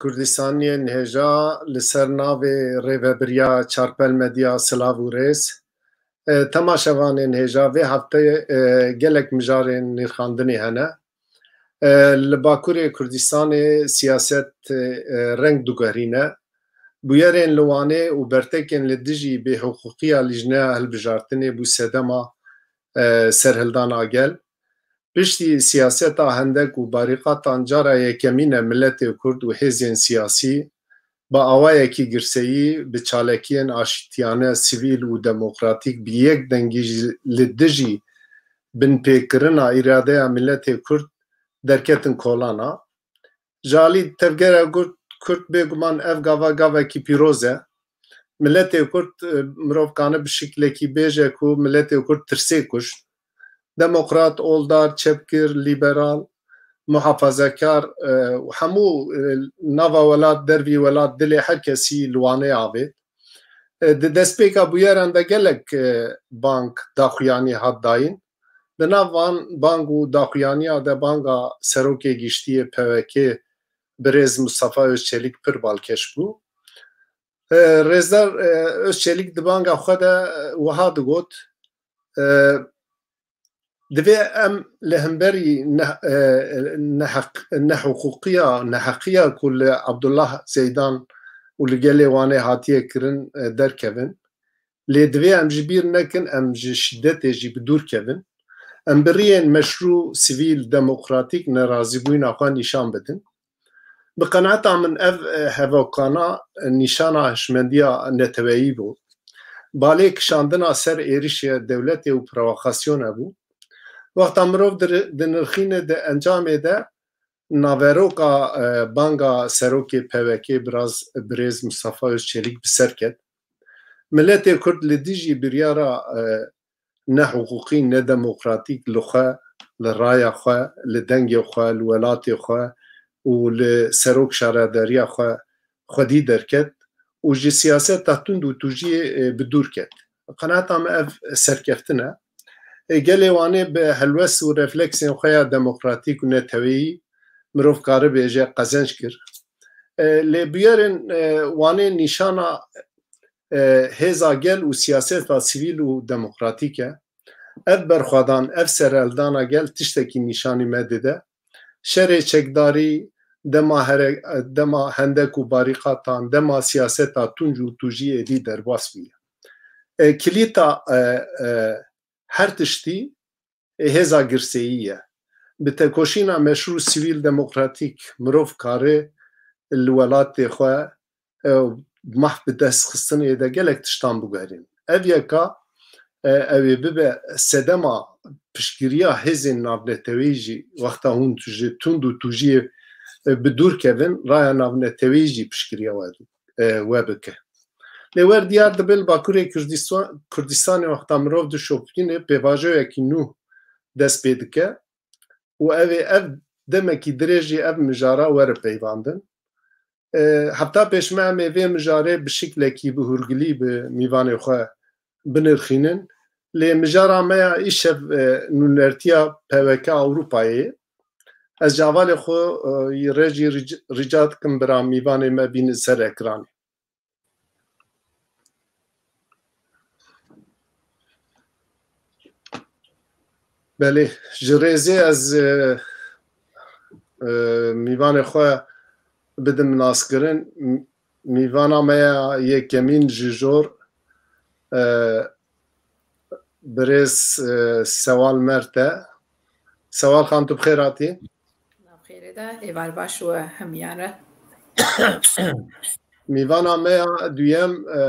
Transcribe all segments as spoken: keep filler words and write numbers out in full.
Kurdistaniyên hêja li ser navê rêvebiriya Çarpel Medya silav û rêz. E, temaşevanên hêja, vê hefteyê, e, gelek mijarên nirxandinê hene. E, li Bakurê Kurdistanê siyaset, e, reng diguherîne. Bûyerên li Wanê û bertekên li dijî bêhiqûqiya Lijneya Hilbijartinê bû sedema, e, serhildana gel. Piştî siyaseta hendek û barîqatan cara yekemîn e miletê Kurd û hêzên siyasî bi awayekî girseyî, bi çalakiyên aştiyane, sivîl û demokratîk bi yek dengî ji li dijî binpêkirina îradeya miletê Kurd derketin kolana. Ji alî tevgera Kurd, Kurd bêguman ev gava gavekî pîroz e. Miletê Kurd, e, mirov kane bi şiklekî bêje ku miletê Kurd tirsê kuşt. Demokrat, oldar, çepgir, lîberal, muhafazekar, e, hemû, e, nava welat, dervî welat, dilê her kesî li Wanê avêt. E, di destpêka bûyeran de gelek, e, bang daxuyanî hat dayîn. Di nav van bang û daxuyaniya de banga Serokê Giştî yê P Y K, birêz Mustafa Özçelik pir balkêş bû. E, Rêzdar, e, Özçelik di banga xwe de, e, wiha digot, e, divê em li hemberî ne-, e, neheq-, nehiqûqiya, neheqiya ku li Abdullah Zeydan û li gelê Wanê hatiye kirin, e, derkevin. Lê divê em ji bîr nekin, em ji şîdetê jî bi dûr kevin. Em bi riyên meşrû, sivîl, demokratîk nerazîbûyîna xwe nîşan bidin. Bi qenaeta min ev, e, hevokana, e, nîşana hişmendiya neteweyî bû. Balê kişandina ser êrişê dewletê û provokasyone bû. Wexta mirov dir-, dinirxîne di encamê de naveroka, e, banga serokê P Y K biraz, birêz Mustafa Özçelik bi ser ket. Miletê Kurd li dijî biryara, e, ne hiqûqî, ne demokratîk li xwe, li raya xwe, li dengê xwe, li welatê xwe û li serok şaredariya xwe xwedî derket û ji siyaseta tund û tûjiyê, e, bi dûr ket. Qenaeta me ev serkeftin e. E, gelê Wanê bi helwest û refleksên xwe ya demokratîk û neteweyî mirov kare bêje qezenc kir. E, lê bûyerên, e, Wanê nîşana, e, hêza gel û siyaseta sivîl û demokratîk e. Ev berxwedan, ev serhildana gel tiştekî nîşanî me dide. Şerê çekdarî, dema here-, dema hendek û barîqatan, dema siyaseta tunc û tûjî êdî derbas bûye. E, kilîta, e, e, her tiştî, e, hêza girseyî ye. Bi tekoşîna meşrû sivîl demokratîk mirov kare li welatê xwe, e, mahf bi dest xistinê de gelek tiştan biguherîn. Ev yeka, e, ew ê bibe sedema piştgiriya hêzên navneteweyî jî, wexta hûn ji tund û tûjiyê, e, bi dûr kevin, raya navneteweyî jî piştgiriya we, e, we bike. Lê wer diyar dibe li Bakurê Kurdistan-, Kurdistanê wexta mirov dişopîne pêvajoyekî nû dest pê dike û ev ê ev demekî dirêj jî ev mijara were peyvandin. E, hefta pêş me em ê vê mijarê bi şiklekî bi hûrgilî bi mîvanê xwe binirxînin. Lê mijara me ya îşev, e, nûnertiya P Y K Ewropayê ye. Ez ji hevalê xwe, e, yî rê jî ric-, rica dikim bira mîvanê me bînin ser ekranê. Belê, ji rêzê ez, e, e, mîvanê xwe bidim naskirin. M-, mîvana me ya yekemîn ji jor, e, birêz, e, Sewal Mert e. Sewal Xan, tu bi xêr hatî. Nav xêrê de, êvar baş we hemiyan re. Mîvana me ya duyem, e,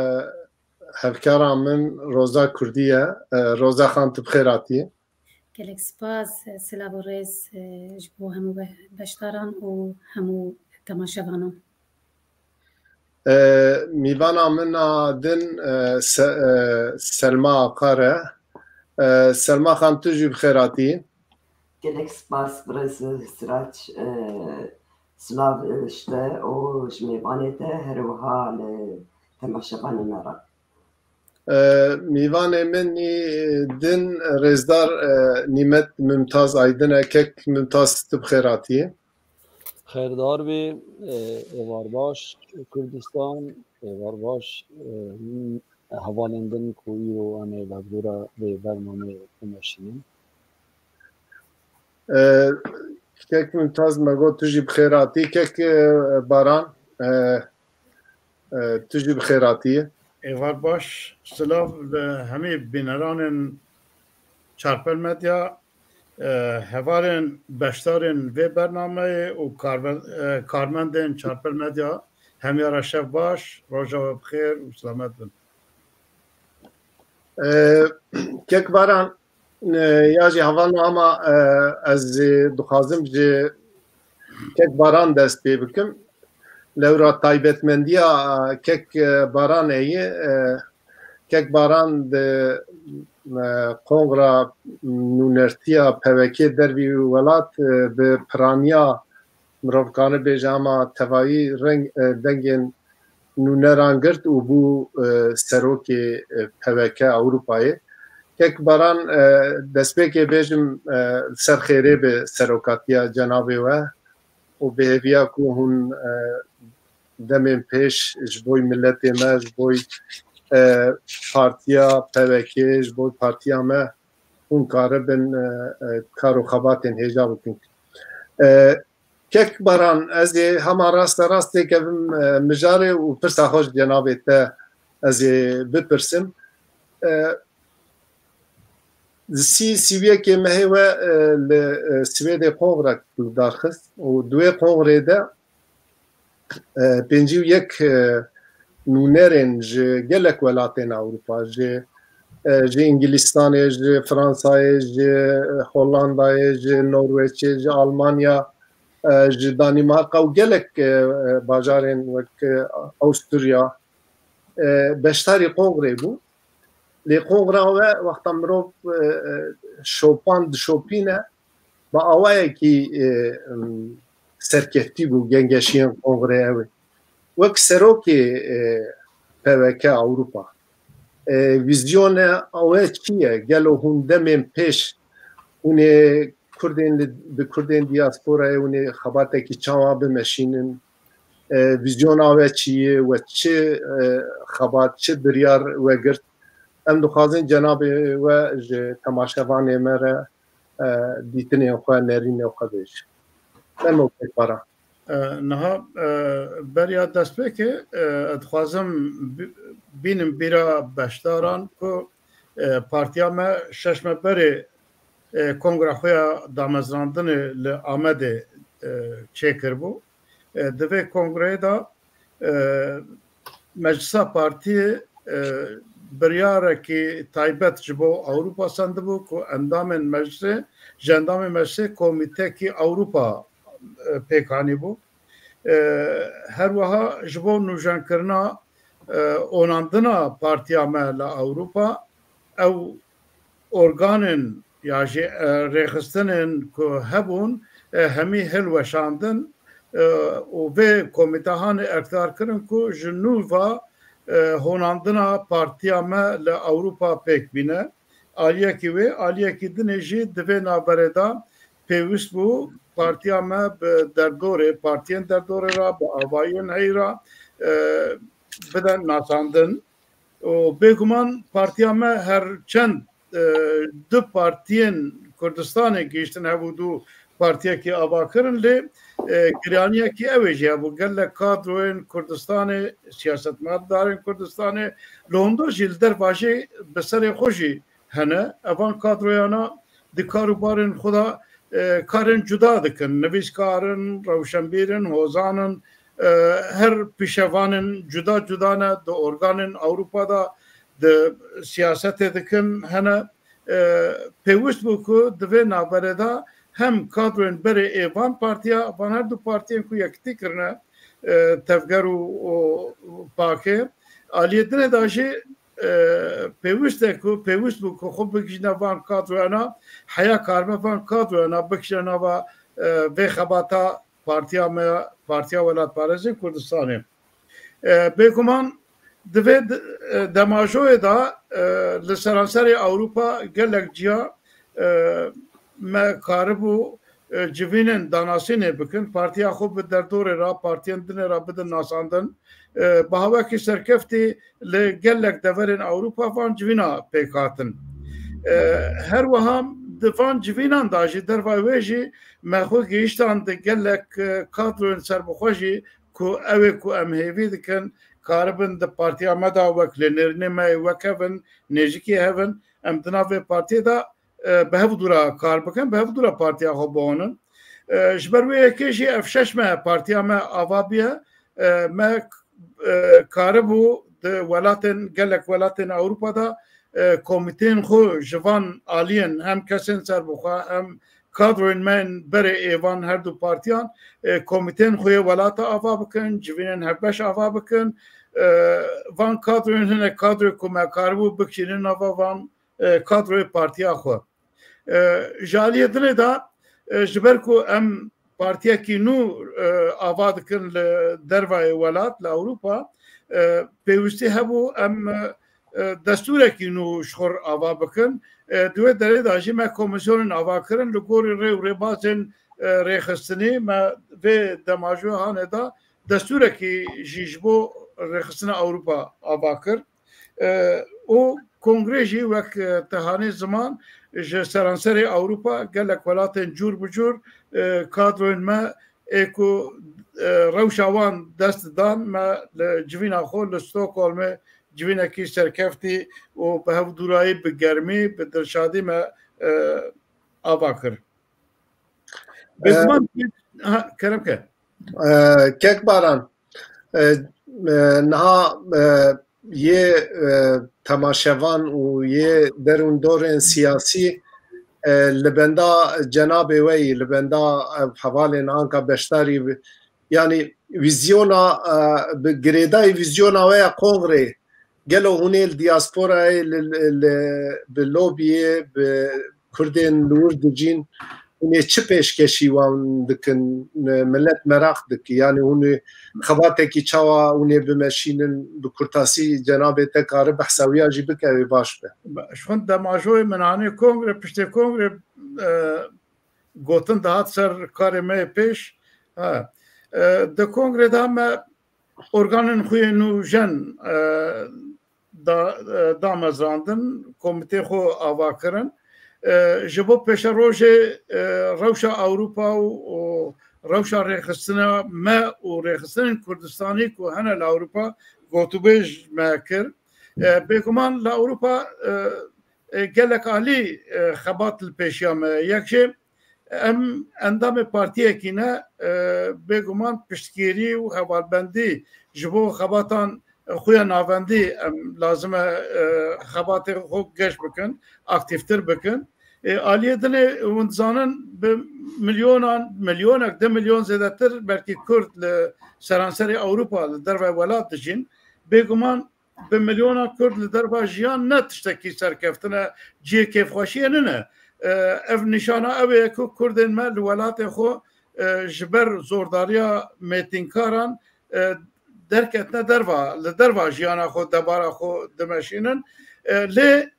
hevkara min Roza Kurdî ye. E, Roza Xan, tu bi xêr hatî. Gelek spas, silav û rêz, e, ji bo hemû be-, beşdaran û hemû temaşevanan. E, mîvana min a din, e, Se-, e, Selma Akar e. E, Selma Xan, tu jî bi xêr hatî. Gelek spas birêz Sirac, e, silav, e, ji te û ji mêvanê te, her wiha li temaşevanê me re. E, mîvanê min î din rêzdar, e, Nîmet Mumtaz Aydin e. Kek Mumtaz, tu bi xêr hatî. Xêrdar bê, e, êvar baş Kurdistan, êvar baş, e, hevalên din ku îro em ê li hevdûra vê bernameyê bimeşînin. E, kek Mumtaz me got tu jî bi xêr hatî. Kek, e, Baran, e, e, tu jî bi xêr hatî. Êvar baş, silav li hemî bîneranên Çarpel Medya, e, hevalên beşdarên vê bernameyê û karve-, e, karmendên Çarpel Medya, hemî ra şev baş, roja we bi xêr û selamet bin. E, kek Baran, e, ya jî hevalno ama, e, ez, e, dixwazim ji kek Baran dest pê bikim. Lewra taybetmendiya, e, kek, e, Baranê ye, e, kek Baran di, e, kongra nûnertiya P V K dervî welat, e, bi piraniya mirov kane bêje ama tevayî reng, e, dengên nûneran girt û bû, e, serokê, e, P V K Ewropayê. Kek Baran, e, destpêkê bêjim, e, ser xêrê bi serokatiya cenabê we û bi hêviya ku hûn, e, demên pêş ji bo miletê me, ji bo, e, partiya P V K, ji bo partiya me hûn karibin, e, e, kar û xebatên hêja bikin. E, Kek Baran, ez ê hema raste rast têkevim, e, mijarê û pirsa xwe ji cenabê te ez ê bipirsim. E, sî, sî û yekê mehê we, e, li, e, Swêdê kongrek li dar xist û di wê kongrê de, e, pêncî û yek, e, nûnerên ji gelek welatên Ewropa, ji, e, ji Îngilîstanê, ji Fransayê, ji Hollandayê, ji Norweçê, ji Almanya, e, ji Danîmarka û gelek, e, e, bajarên wek, e, Awusturya, e, beşdarî kongrê bû. Lê kongra we wexta mirov, e, e, şopan dişopîne, bi awayekî, e, em, serkeftî bû gengeşiyên kongrê ew ê. Wek serokê, e, P V K Ewropa, e, vîzyona we çi ye? Gelo hûn demên pêş hûn ê Kurdên li, bi Kurdên diasporayê hûn ê xebatekî çawa bimeşînin? E, vîzyona we çi ye? We çi, e, xebat, çi biryar we girt? Em dixwazin cenabê we ji temaşevanê me re, e, dîtinên xwe, nerînên xwe bêjin. Demo pêk Baran. E, niha, e, beriya destpêkê, e, dixwazim bi-, bînim bîra beşdaran ku, e, partiya me şeş me berê, e, kongra xwe ya damezrandinê li Amedê, e, çêkiribû. E, di vê kongreyê de, e, Meclisa Partiyê, e, biryarekî taybet ji bo Ewropa sendibû ku endamên meclisê, ji endamên meclisê komîtekî Ewropa, e, pêk anîbû. E, her wiha ji bo nûjenkirina, e, onandina partiya me li Ewropa, ew organên ya jî, e, rêxistinên ku hebûn, e, hemî hilweşandin, e, û vê komîte hanê ekdar kirin ku ji nû ve, e, honandina partiya me li Ewropa pêk bîne. Aliyekî wê, aliyekî dinê jî di vê navberê de pêwîst bû partiya me bi derdorê, partiyên derdorê re, bi avahiyên heyî re, e, bide nasandin. û bêguman partiya me her çend, e, du partiyên Kurdistanê gihîştin hev û du partiyekî ava kirin, lê, e, giraniyekî ew ê jî hebû. Gelek kadroyên Kurdistanê, siyasetmedarên Kurdistanê, li hundir jî li derva jî bi serê xwe jî hene. Evan kadroyana di kar û barên xwe de, e, karên cuda dikin. Nivîskar in, rewşenbîr in, hozan in, e, her pîşevanên cuda cuda ne, di organên Ewropa de, di siyasetê dikin, hene. E, pêwîst bû ku di vê navberê de hem kadroyên berê ê van partiya, van her du partiyên ku yekitî kirine, e, Tevger û, û Pakê, aliyê dinê de jî, e, pêwîst e ku, pêwîst bû ku xwe bigihîne van kadroyana, heya karme van kadroyana bikişine nava, e, vê xebata partiya me, Partiya Welatparêzên Kurdistanê. E, bêguman di vê d-, e, demajoyê de, e, li seranserê Ewropa gelek ciya, e, me karibû e, civînên danasînê bikin, partiya xwe bi derdorê re, partiyên dinê re bidin nasandin. E, bi hawekî serkeftî li gelek deverên Ewropa van civîna pêk hatin. E, her wiha di van civînan de jî, dervayê wê jî me xwe gihiştan di gelek, e, kadroyên serbixwe jî ku ew ê ku em hêvî dikin, karibin di partiya me de wek li nêrînê me yê wek hev in, nêzîkî hev in, em di nav vê partiyê de, e, bi hev dû re kar bikin, bi hev dû re partiya xwe bihonin. E, ji ber wê yekê jî ev şeş me partiya me ava bûye. E, me, e, karibû di welatên, gelek welatên Ewropa de, e, komîteyên xwe ji van aliyên, hem kesên serbixwe, hem kadroyên me yên berê ê van her du partiyan, e, komîteyên xwe yê welata ava bikin, civînên hevbeş ava bikin. E, van kadroyên, hinek kadroyê ku me karibû bikişînin nava van, e, kadroyê partiya xwe. E, ji aliyê dinê de, e, ji ber ku em partiyekî nû, e, ava dikin li dervayê welat, li Ewropa, e, pêwîstî hebû em, e, e, destûrekî nû ji xwe re ava bikin. E, di wê derê de jî me komîsyonên ava kirin, li gorî rê û rêbazên, e, rêxistinî me vê demajoya hanê de destûrekî jî ji bo rêxistina Ewropa ava kir. E, û kongrê jî wek, e, te hanê ziman, ji seranserê Ewropa gelek welatên cûr bi cûr, e, kadroyên me ê ku, e, rewşa wan dest dan, me li civîna xwe li Stockholmê civînekî serkeftî û bi hevdûrayî, bi germî, bi dilşadî me, e, ava kir. Bêguman, ha, kerem ke. E, Kek Baran, e, e, niha, e, yê, e, temaşevan û yê derûndorên siyasî, e, li benda cenabê we yî, li benda, e, hevalên anka beşdarî bi, yanî vîzyona, e, bi girêdayî vîzyona we ya kongrê, gelo hûn ê li diasporayê, li, li, li, bi lobiyê, bi Kurdên li wir dijîn, hûn ê çi pêşkêşî wan dikin? Milet meraq dike. Yanî hûn ê xebatekî çawa hûn ê bimeşînin, bi kurtasî cenabê te kare behsa wî ya jî bike, wê baş be. Ji xwe demajoyê min anî kongre, piştê kongre, e, gotin dihat ser karê me yê pêş. Ha. E, di kongre de me organên xwe yên nûjen, e, da, e, damezrandin, komîtê xwe ava kirin. E, ji bo pêşerojê, e, rewşa Ewropa û, û rewşa rêxistina me û rêxistinên Kurdistanî ku hene li Ewropa gotûbêj me kir. E, bêguman li Ewropa, e, e, gelek alî, e, xebat li pêşiya me ye. Yek jê em endamê partiyekî ne, e, bêguman piştgirî û hevalbendî ji bo xebatan xwe ya navendî em lazim e, e, xebatê xwe geş bikin, aktîftir bikin. E, aliyê dinê hûn dizanin bi milyonan, milyonek, du milyon zêdetir belkî Kurd li seranserê Ewropa li derve welat dijîn. Bêguman bi milyonan Kurd li derva jiyan ne tiştekî serkeftin e, cihê kêfxweşiyê nine. E, ev nîşana ew ye ku Kurdên me li welatê xwe, e, ji ber zordariya mêtînkaran, e, derketine derva, li derva jiyana xwe, debara xwe dimeşînin. E, lê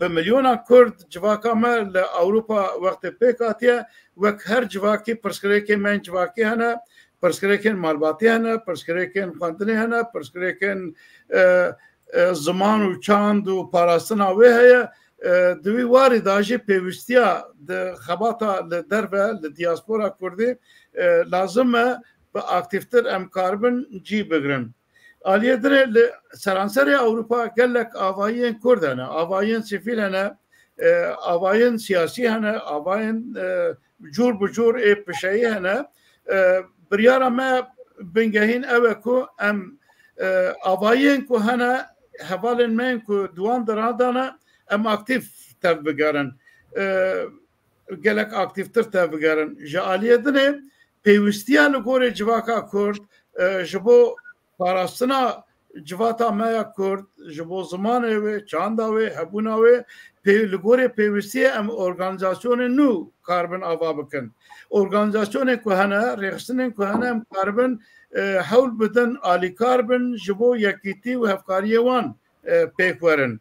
bi milyonan Kurd civaka me li Ewropa wextê pêk hatiye, wek her civakî pirsgirêkên me yên civakî hene, pirsgirêkên malbatî hene, pirsgirêkên xwendinê hene, pirsgirêkên, e, e, ziman û çand û parastina wê heye. E, di wî warî de jî pêwîstiya di xebata li derve, li diaspora Kurdî, e, lazim e bi aktîftir em karibin cî bigrin. Aliyê dinê li seranserê Ewropa gelek avahiyên Kurd hene, avahiyên sivîl hene, e, avahiyên siyasî hene, avahiyên, e, cûr bi cûr ê pişeyî hene. E, biryara me bingehîn ew e ku em, e, avahiyên ku hene, hevalên me yên ku di wan deran de ne, em aktîf tevbigerin. E, gelek aktîftir tevbigerin. Ji aliyê dinê pêwîstiya li gorî civaka Kurd, e, ji bo parastina civata me ya Kurd, ji bo zimanê wê, çanda wê, hebûna wê, pê-, li gorî pêwîstiyê em organîzasyonên nû karibin ava bikin. Organîzasyonên ku hene, rêxistinên ku hene em karibin, e, hewl bidin, alîkar bin, ji bo yekîtî û hevkariyê wan, e, pêk werin.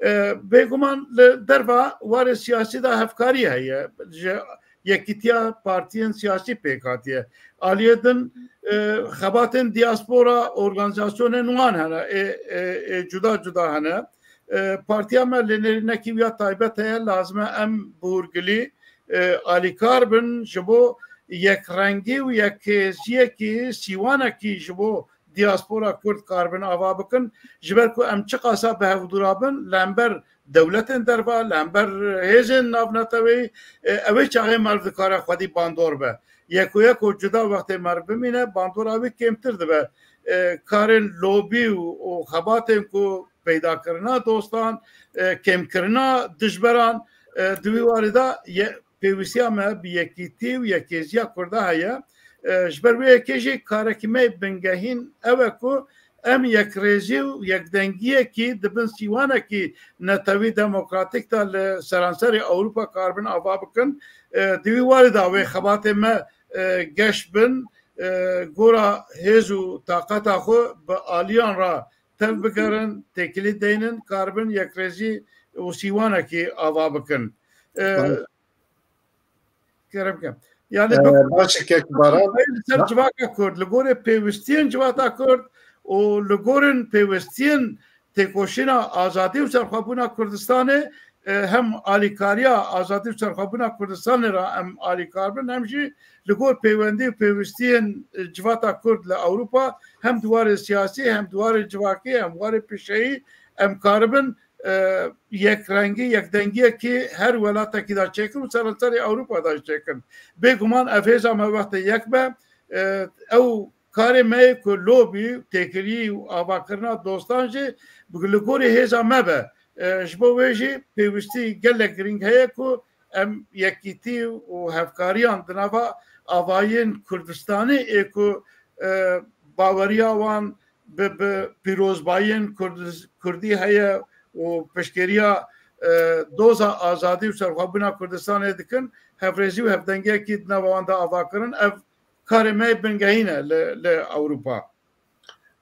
E, bêguman li derva warê siyasî de hevkarî heye. Ji yekîtiya partiyên siyasî pêk hatiye. Aliyê din, e, xebatên diaspora, organîzasyonên wan hene, ê, ê, ê cuda cuda hene. E, partiya me lê nêrînekî wî ya taybet heye, lazim e em bi hûrgilî, e, alîkar bin ji bo yekrengî û yekhêziyekî, sîwanekî ji bo diaspora Kurd karibin ava bikin. Ji ber ku em çiqasa bi hevdû re bin, li hember dewletên derva, li hember hêzên navneteweyî, e, ew ê çaxê meriv dikare xwedî bandor be. Yeko yeko cuda wextê meriv bimîne, bandora wî kêmtir dibe. E, karên lobî û, û xebatên ku peydakirina dostan, e, kêmkirina dijberan, e, di wî warê de ye-, pêwîstiya me bi yekîtî û yekhêziya Kurda heye. E, ji ber wê yekê jî karekî me bingehîn ew e ku em yekrêzî û yekdengiyekî di bin sîwanekî netewî demokratîk de li seranserê Ewropa karibin ava bikin. E, di wî warê de wê xebatê me, e, geş bin, e, gora hêz û taqeta xwe bi aliyan re tev bigerin, têkilî deynin, karibin yekrêzî û sîwanekî ava bikin. E, Baş. Kerem ke. Yani, Ee, baş e, kek Baran. Li ser civaka Kurd, li gorê pêwistiyên civaka Kurd û li gorên pêwistiyên têkoşîna azadî û serxwebûna Kurdistanê, e, hem alîkariya azadî û serxwebûna Kurdistanê re em alîkar bin, hem jî li gor pêwendî û pêwistiyên, e, civaka Kurd li Ewropa, hem di warê siyasî, hem di warê civakî, hem warê pişeyî, em karibin, e, yekrengî, yekdengiyekî her welatekî de çêkin û seranserê Ewropa de jî çêkin. Bêguman ev hêza me wextê yek be, e, ew karê me ye ku lobî, têkilî û avakirina dostan jî bi, li gorî hêza me be. E, ji bo wê jî pêwîstî gelek girîng heye ku em yekîtî û hevkariyan di nava avayên Kurdistanê ê ku, e, baweriya wan bi, bi pîrozbayiyên Kurdiz-, Kurdî heye û piştgiriya, e, doza azadî û serxwebûna Kurdistanê dikin, hevrêzî û hevdengiyekî di nava wan de ava kirin. Ev karê me bingehîn e li, li Ewropa.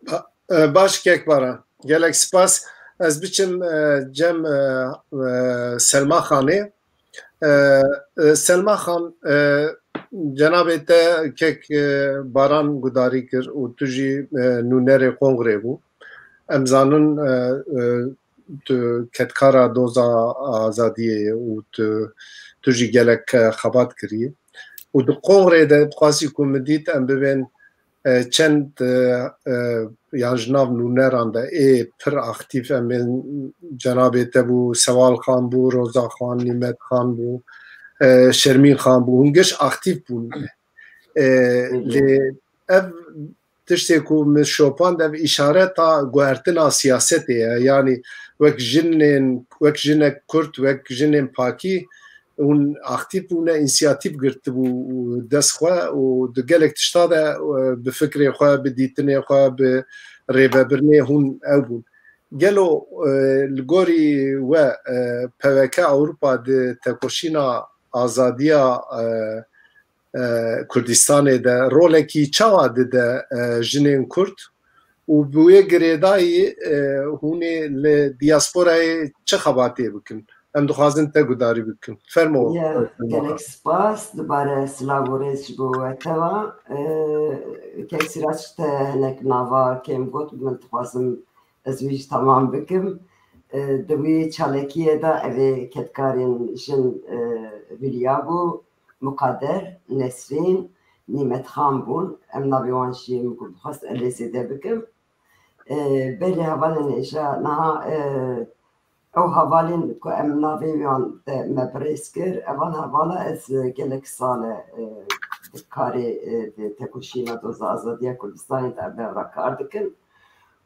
Ba-, e, baş kek Baran. Gelek spas. Ez biçim, e, cem, e, e, Selma Xanê. E, e, Selma Xan, e, cenabê te kek, e, Baran gudarî kir û tu jî, e, nûnerê kongrê bû. Em zanin, e, e, tu kedkara doza azadiyê ye û tu, tu jî gelek, e, xebat kirî. Û di kongrê de dixwazî ku min dît em bibên, e, çend, e, e, yan ji nav nûneran de ê pir aktîf em bên cenabê te bû, Sewal Xan bû, Roza Xan, Nîmet Xan bû, e, Şermîn Xan bû. Hûn giş aktîf bûn. E, Hı hı. Lê ev tiştê ku min şopand ev îşareta guhertina siyasetê ye. Yanî wek jinên, wek jinek Kurd, wek jinên pakî hûn aktîf bûne, însiyatîf girtibû dest xwe û di gelek tişta de, e, bi fikrê xwe, bi dîtinê xwe, bi rêvebirinê hûn ew bûn. Gelo, e, li gorî we, e, P W K Ewropa di tekoşîna azadiya, e, e, Kurdistanê de rolekî çawa dide, e, jinên Kurd û bi wê girêdayî, e, hûn ê li diasporayê çi xebatê bikin? Em dixwazin te gudarî bikin. Fermo. Ya, Selma Xan. Gelek spas, dubare silav û rêz ji bo we teva. E, kek Sîrac te hinek nava kêm got, min dixwazim ez wî jî temam bikim. E, di wî çalakiyê de ev ê kedkarên jin, e, hûliya bû. Muqader, Nesrîn, Nîmetxan bûn. Em navê wan jî min ku bixwest ez lê zêde bikim. E, belê hevalên êja niha, e, ew hevalên ku em navê wan te me bi rêz kir, evan hevala ez, e, gelek sal e, e, di karê, e, di tekoşîna doza azadiya Kurdistanê de em bi hev re kar dikin.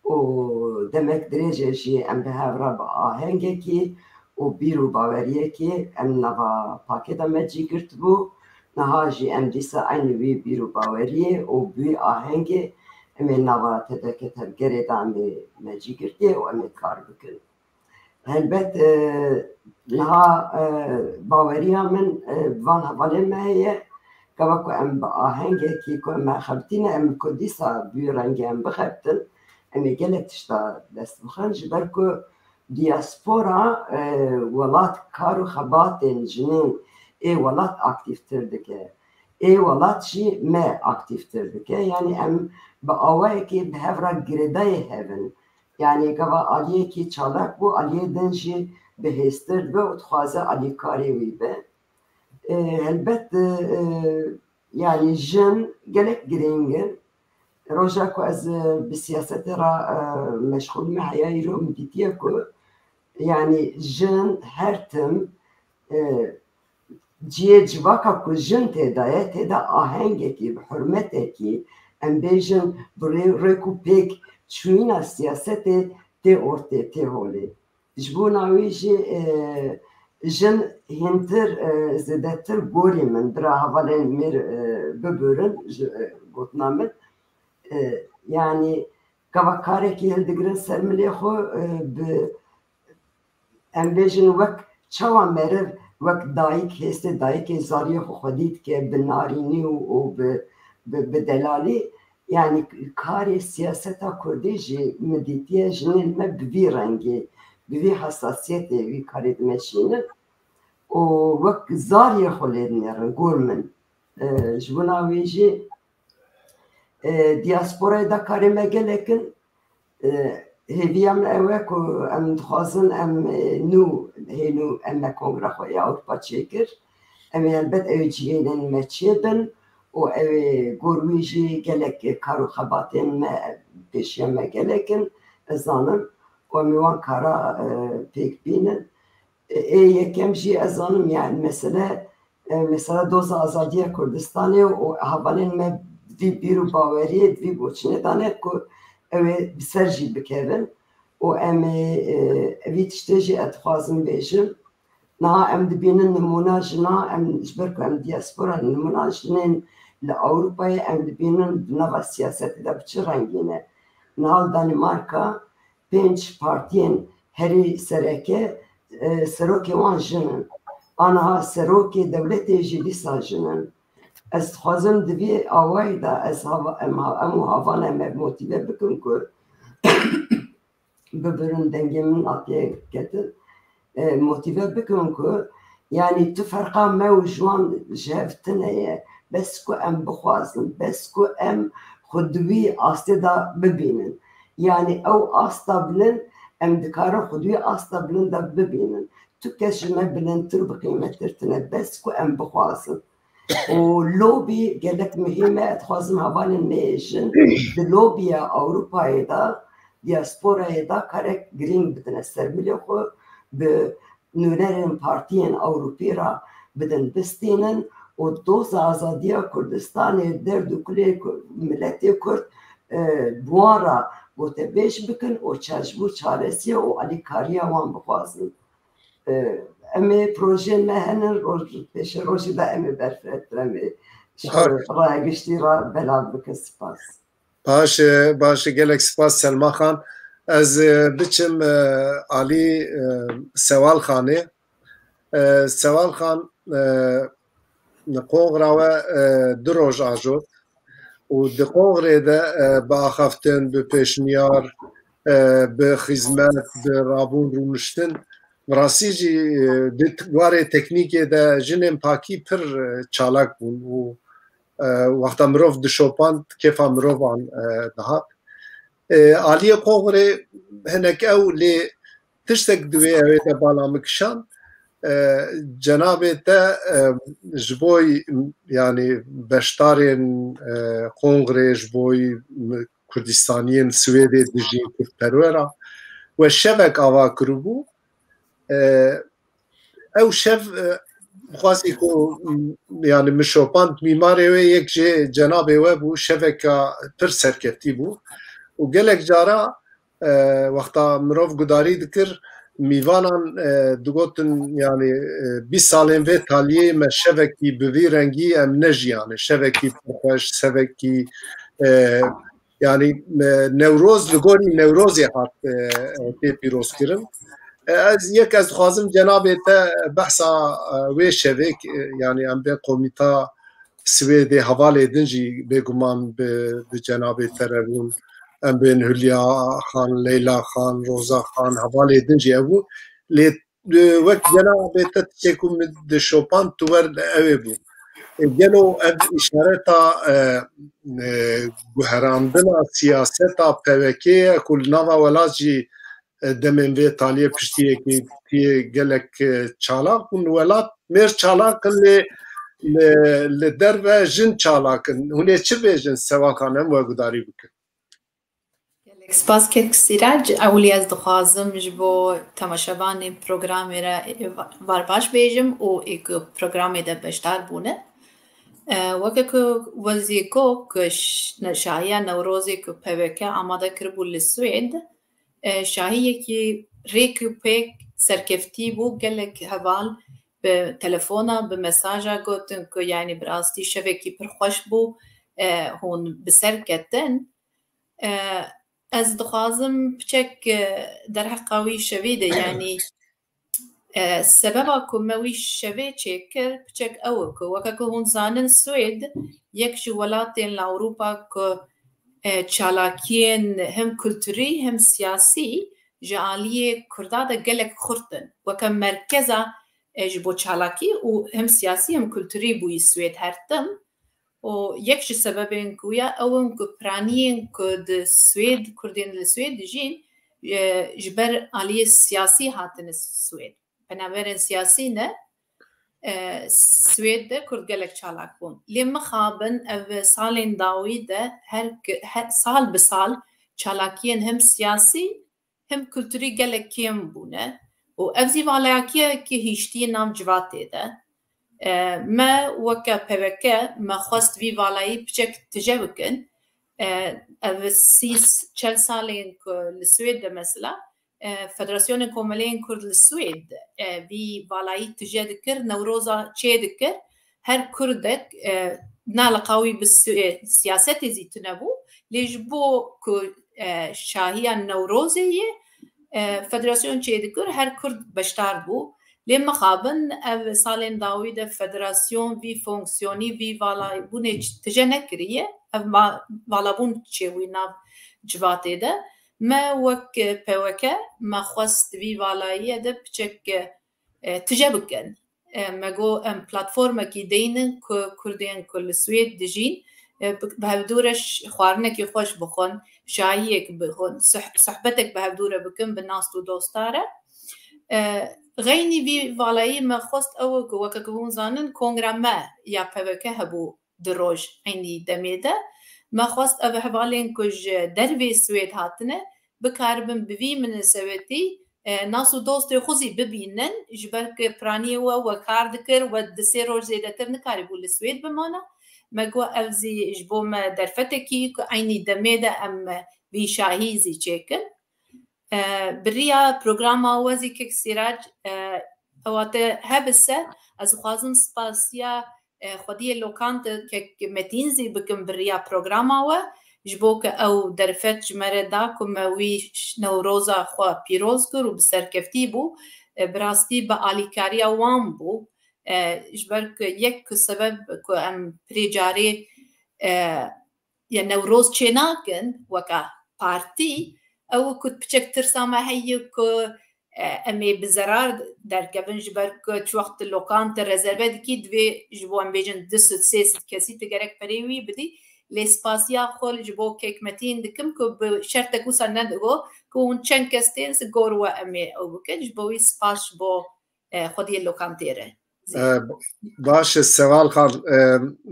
û demek dirêj e jî em bi hev re bi ahengekî û bîr û baweriyekî em nava pakê de me cî girtibû. Niha jî em dîsa eynî wî bîr û baweriyê û bi wî ahengê em ê nava T D K tevgerê de em ê me cî girtiye û em ê kar bikin. Helbet, e, niha, e, baweriya min, e, bi van hevalên me heye. Gava ku em bi ahengekî ku em xebitîne, em ku dîsa bi wî rengê em bixebitin, em ê gelek tişta dest bixin. Ji ber ku diaspora, e, welat kar û xebatên jinên ê welat aktîftir dike. Ê welat jî me aktîftir dike. Yanî em bi awayekê bi hev re girêdayê hev in. Yanî gava aliyekî çalak bû, aliyê din jî bihêztir dibe û dixwaze alîkarê wî be. E, helbet, e, e, yanî jin gelek girîng in. Roja ku ez, e, bi siyasetê re, e, meşxûl me heya îro min dîtiye ku yanî jin her tim, e, cihê civaka ku jin tê de ye, tê de ahengekî, bi hurmetekî, em bêjin bi rê-, rêk û pêk çûyîna siyasetê tê ortê, tê holê. Ji bona wî jî, e, jin hîntir, e, zêdetir gorî min, bira hevalên mêr, e, bibirin ji, e, gotina min. E, yanî gava karekî hildigirin ser milê xwe, e, bi, em bêjin wek çawa meriv, wek dayik hêstê dayikê zariyê xwe xwedî dike bi narînî û, û bi, bi, bi delalî. Yanî karê siyaseta kurdî jî min dîtiye jinên me bi vî rengî, bi vî hesasiyetê vî karê dimeşînin û wek zariyê xwe lê dinêrin gor min. E, ji bona wê jî, e, diasporayê de karê me gelek in. E, hêviya min ew e ku em dixwazin em, e, nû, hê nû em me kongra xwe yê Ewropa çêkir. Em ê helbet ew ê cihênên me çêbin û ew ê gor wî jî gelek kar û xebatên me pêşiya me gelek in. Ez zanim ku em ê wan kara, e, pêk bînin. E, ê yekem jî ez zanim, yani mesele, e, mesela doza azadiya Kurdistanê û hevalên me vî bîr û baweriyê di vî boçînê de ne ku ew ê bi ser jî bikevin û em ê, e, vî tiştê jî ez dixwazim bêjim. Niha em dibînin nimûna jina, em ji ber ku em diaspora nimûna jinên li Ewropayê em dibînin di nava siyasetê de bi çi rengî ne. Niha li Danimarka pênc partiyên herî sereke, e, serokê wan jin in. Aniha serokê dewletê jî dîsa jin in. Ez dixwazim di vî awayî de ez hava-, em ha-, em û havana me motîve bikim ku bibirin dengê min hatiye ketin. E, motîve bikim ku, yanî tu ferqa me û ji wan ji hev tune ye. Bes ku em bixwazin, bes ku em xwe di wî astê de bibînin. Yanî ew asta bilind, em dikarin xwe di wî asta bilind de bibînin. Tu kes ji me bilindtir û bi qîmettir tune. Bes ku em bixwazin. Û lobî gelek muhîm e. Ez dixwazim hevalên me yê jin di lobiya Ewropayê de, diasporayê de karek girîng bidine ser milê xwe, bi nûnerên partiyên Ewropî re bidin bistînin û doza azadiya Kurdistanê, derd û kulê Ku-, miletê Kurd, e, bi wan re gotebêj bikin û ça-, ji bo çaresiya û alîkariya wan bixwazin. E, em ê projeyên me hene, roj, pêşerojê de em ê berfirehtir, em ê ji Baş. raya giştî re belav bikin. Spas. Baş e, baş e, gelek spas Selma Xan. Ez, e, biçim, e, alî, e, Sewal Xanê. E, Sewal Xan, e, li qoxra we, e, du roj ajot û di qoxrê de, e, bi axaftin, bi pêşniyar, e, bi xizmet, bi rabûn rûniştin, bi rastî jî, e, di t-, warê teknîkê de jinên pakî pir, e, çalak bûn û, e, wexta mirov dişopand, kêfa mirovan, e, dihat. E, aliyê qoxrê hinek ew lê tiştek di wê ewê de bala min kişand. E, cenabê te, e, ji bo, yanî beşdarên, e, kongrê, ji bo Kurdistaniyên Swêdê dijî kurdperwera we şevek ava kiribû. E, ew şev, e, xwazî ku, m, yanî min şopand, mîmarê wê yek jê cenabê we bû, şeveka pir serkeftî bû û gelek cara, e, wexta mirov gudarî dikir, mîvanan, e, digotin, yanî, e, bîst salên vê taliyê me şevekî bi vî rengî em nejiyane, şevekî pir xweş, şevekî, e, yanî, e, Newroz li gorî Newrozê hat, e, e, tê pîrozkirin. E, ez yek ez dixwazim cenabê te behsa, e, wê şevê, e, yanî em bê komîta Swêdê hevalê din jî bêguman bi, bi cenabê te re bûn. Em bên Hülya Xan, Leyla Xan, Roza Xan, hevalê din jî hebû. Lê e, wek gela bê te tiştê ku min dişopand tu wer ew ê bû. E, gelo ev îşareta, e, e, guherandina siyaseta P W K ye ku li nava welat jî, e, demên vê taliyê piştiyekî tiyê gelek, e, çalak bûn. Welat mêr çalak in lê li, li derve jin çalak in. Hûn ê çi bêjin Seval Xan, em we gudarî bikin? Gelek spas kek Sîrac. Ewilî ez dixwazim ji bo temaşevanên programê re, e, va-, varbaş bêjim û ê ku programê de beşdar bûne. E, weke ku wezî ku, ku ş-, ne-, şahiya Newrozê ku P W K amade kiribû li Swêd, e, şahiyekî rêk û pêk serkeftî bû, gelek heval bi telefona, bi mesaja gotin ku, yanî, bi rastî şevekî pir xweş bû, e, hûn bi ser ketin. E, ez dixwazim piçek, e, derheqa wî şevê de, yanî, e, sebeba ku me wî şevê çêkir, piçek ew e ku, weke ku hûn zanin, Swêd yek ji welatên li Ewropa ku, e, çalakiyên hem kulturî hem siyasî ji aliyê Kurda de gelek xurt in. Weke merkeza, e, ji bo çalakî û hem siyasî hem kulturî bûyî Swêd her tim. Û yek ji sebebên ku ya ew in ku piraniyên ku di Swêd, Kurdên li Swêd dijîn, e, ji ber aliyê siyasî hatine Swêd. Penaberên siyasî ne, e, Swêd de Kurd gelek çalak bûn. Lê mixabin ev salên dawî de her ki-, her, sal bi sal çalakiyên hem siyasî hem kulturî gelek kêm bûne û ev zî valayakiyekî hiştî nav civatê de. E, me weke P W K me xwest vî valayî piçek tije bikin. E, ev sî çel salên ku li Swêd de mesela, e, Federasyonên Komeleyên Kurd li Swêd, e, vî valayî tije dikir, Newroza çê dikir. Her Kurdek, e, na liqa wî bi si-, siyasetê zî tune bû, lê ji bo ku, e, şahiya Newrozê yê, e, federasyon çêdikir, her Kurd beşdar bû. Lê mixabin ev salên dawî de federasyon vî fonksiyonî, vî valaybûnê ç-, tije nekiriye. Ev va-, valabûn çêbûyî nav civatê de. Me wek P W K me xwest vî valayiyê de piçek, e, tije bikin. E, me got em platformekî deynin ku Kurdên ku li Swêd dijîn, e, bi, bi hevdû re ş-, xwarinekî xweş bixwin, şahiyek bixwin, soh-, sohbetek bi hevdû re bikin bi nast û dosta re. E, xeynî vî valayî me xwest ew e ku weke ku hûn zanin kongra me ya P W K hebû di roj eynî demê de. Me xwest ev hevalên ku ji dervê Swêd hatine bikaribin bi vî minesebetî, e, nas û dostê xwe zî bibînin, ji ber ku piraniyê we, we kar dikir, we di sê roj zêdetir nikarîbû li Swêd bimana. Me got ev zî ji bo me derfetekî ku eynî demê de em vî şahî zî çêkin. E, bi riya programa we zî kek Sîrac, e, ewa te hebise, ez dixwazim spasiya, e, xwediyê lokante kek Metîn zî bikim bi riya programa we, ji bo ku ew derfet ji me re da ku me wî ş-, Newroza xwe pîroz kir û bi serkeftî bû. E, bi rastî bi alîkariya wan bû. E, ji ber ku yek ku sebeb ku em pirê carê, e, ya Newroz çênakin weka partî, ew ku piçek tirsa me heye ku, e, em ê bi zerar derkevin, ji ber ku çi wext tu lokante rezerve dikî, divê ji bo em bêjin du sed sê sed kesî tu gerek perê wî bidî. Lê spasiya xwe ji bo kek Metîn dikim ku bi şertek wisa nedigo ku hûn çend kes tên, ji gor we em ê ew bikin. Ji bo wî spas ji bo, e, xwediyê lokantê re. E, baş e, Seval Xan, e,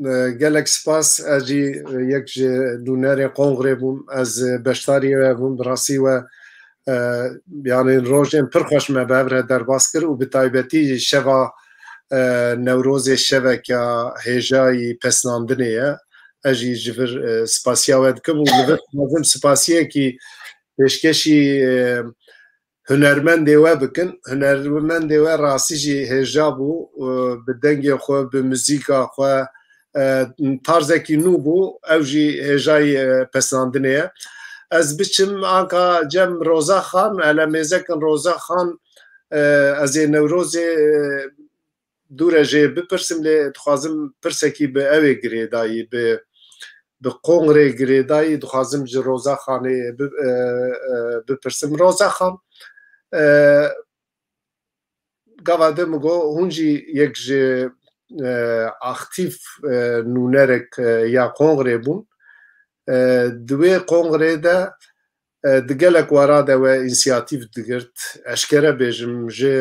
e, gelek spas. Ez jî, e, yek ji nûnerê kongrê bûm. Ez, e, beşdarî we bûm. Bi rastî we, e, yanî rojên pir xweş me bi hev re derbas kir û bi taybetî jî şeva, e, Newrozê şeveke hêjayî pesnandinê ye. Ez jî ji vir, e, spasiya we dikim û li vir dixwazim spasiyekî pêşkêşî, e, hunermendê we bikin. Hunermendê we rastî jî hêja bû, e, bi dengê xwe, bi muzîka xwe, e, tarzekî nû bû, ew jî hêjayî, e, pesnandinê ye. Ez biçim anka cem Roza Xan, ele mêzekin Roza Xan, e, ez ê Newrozê, e, dû re jê bipirsim, lê dixwazim pirsekî bi ew ê girêdayî, bi, bi kongrê girêdayî dixwazim ji Roza Xanê bi, e, e, bipirsim. Roza Xan, e, Gava de min got, hûn jî yek ji, e, aktîf, e, nûnerek, e, ya kongrê bûn. E, di wê kongrê de, e, di gelek wara de we însiyatîf digirt. Eşkere bêjim, ji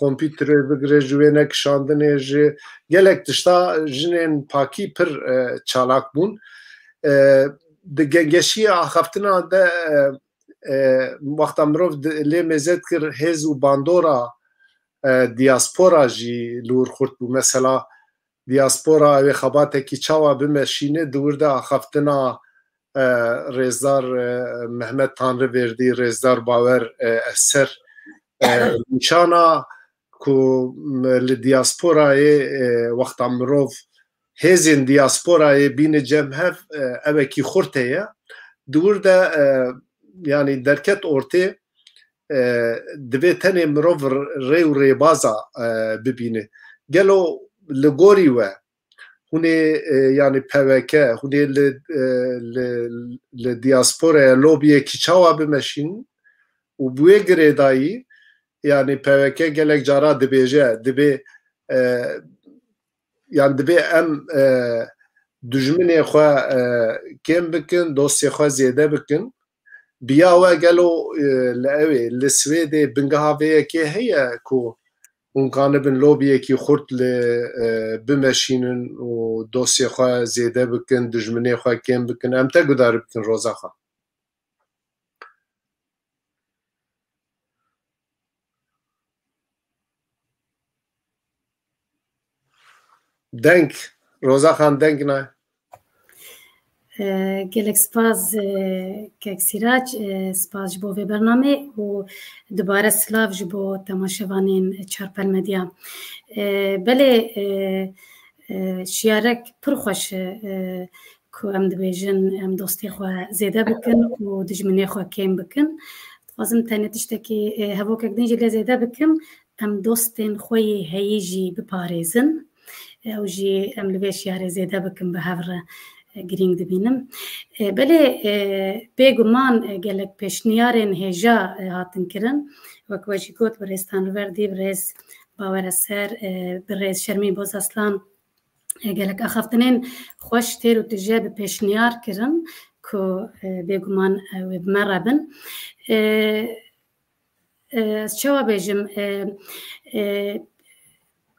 kompîterê bigire, ji wêne kişandinê, ji gelek tişta jinên pakî pir, e, çalak bûn. E, di gengeşiya axaftina de, e, e, wexta mirov di-, lê mêze dikir, hêz û bandora, e, diaspora jî li wir xurt bû. Mesela, diaspora ew ê xebatekî çawa bimeşîne, di wir de axaftina, e, rêzdar, e, Mehmet Tanrıverdi, rêzdar Bawer, e, Eser, e, nîşana ku, m, li diasporayê, e, wexta mirov hêzên diasporayê bîne cem hev, e, ewekî xurt heye. Di wir de, e, yanî derket ortê, e, divê tenê mirov r-, rê û rêbaza, e, bibîne. Gelo li gorî we, hûn ê, e, yanî P V K, hûn ê li, e, li, li diasporaya lobiyekî çawa bimeşînin û bi wê girêdayî, yanî P V K gelek cara dibêje, dibê, e, yan dibê em, e, dijminê xwe, e, kêm bikin, dostê xwe zêde bikin. Bi ya we gelo, e, li ew ê, li Swêdê bingeha vê yekê heye ku hûn kanibin lobiyekî xurt li, e, bimeşînin û dostê xwe zêde bikin, dijminê xwe kêm bikin? Em te guhdar bikin, Rozaxan. Deng, Rozaxan, deng nayê. E, gelek spas, e, kek Sîrac, e, spas ji bo vê bernamê û dubare silav ji bo temaşevanên Çarpel Medya. E, belê, e, e, şiyarek pir xweş e, e, ku em dibêjin em dostê xwe zêde bikin û dijminê xwe kêm bikin. Dixwazim tenê tiştekî, e, hevokek din jî lê zêde bikim, em dostên xwe yê heyî jî biparêzin. Ew jî em li vê şiyarê zêde bikin bi hev re, e, girîng dibînim. E, belê, e, bêguman, e, gelek pêşniyarên hêja, e, hatin kirin. Wek we jî got, bi rêz Tanrıverdi, bi rêz Bawer Eser, e, bi rêz Şermîn Bozaslan, e, gelek axaftinên xweş têr û tije bi pêşniyar kirin ku, e, bêguman, e, wê bi me re bin. E, e, ez çawa bêjim, e, e,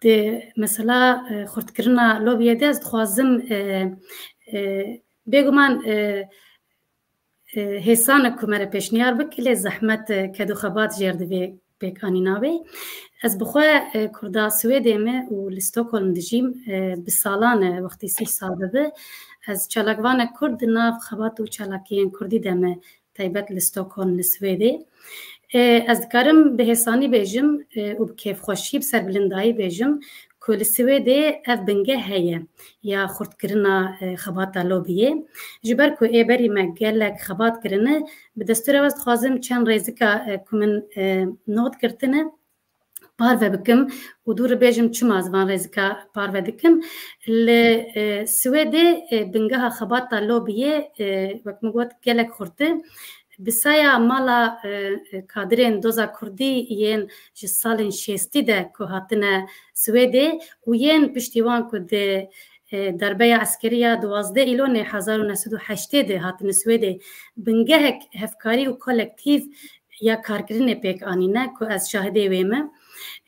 di mesela, e, xurtkirina lobiyê de ez dixwazim, e, e, bêguman, e, e, hêsan e ku me re pêşniyar bike, lê zehmet, e, ked û xebat jêr divê pêkanîna wê. Ez bi xwe, e, Kurda Swêdê me û li Stockholm dijîm, e, bi salan e, wextî sîh sal dibe. Ez çalakvanek Kurd di nav xebat û çalakiyên Kurdî de me, taybet li Stockholm li Swêdê. E, ez dikarim bi hêsanî bêjim, e, û bi kêfxweşî, bi serbilindayî bêjim ku li Swêdê ev bingeh heye ya xurtkirina, e, xebata lobiyê. Ji ber ku ê berî me gelek xebat kirine, bi destûra we ez dixwazim çend rêzika, e, ku min, e, not girtine, parve bikim û dû re bêjim çima ez van rêzika parve dikim. Li, e, Swêdê, e, bingeha xebata lobiyê, e, wek min got, gelek xurt e. Bi saya mala, e, e, kadirên doza Kurdî yên ji salên şêstî de ku hatine Swêdê û yên piştî wan ku di, e, darbeya eskerî ya duwazdeh Îlonê hezar û neh sed û heştê de hatine Swêdê, bingehek hevkarî û kolektîf ya karkirinê pêk anîne ku ez şahidê wê me.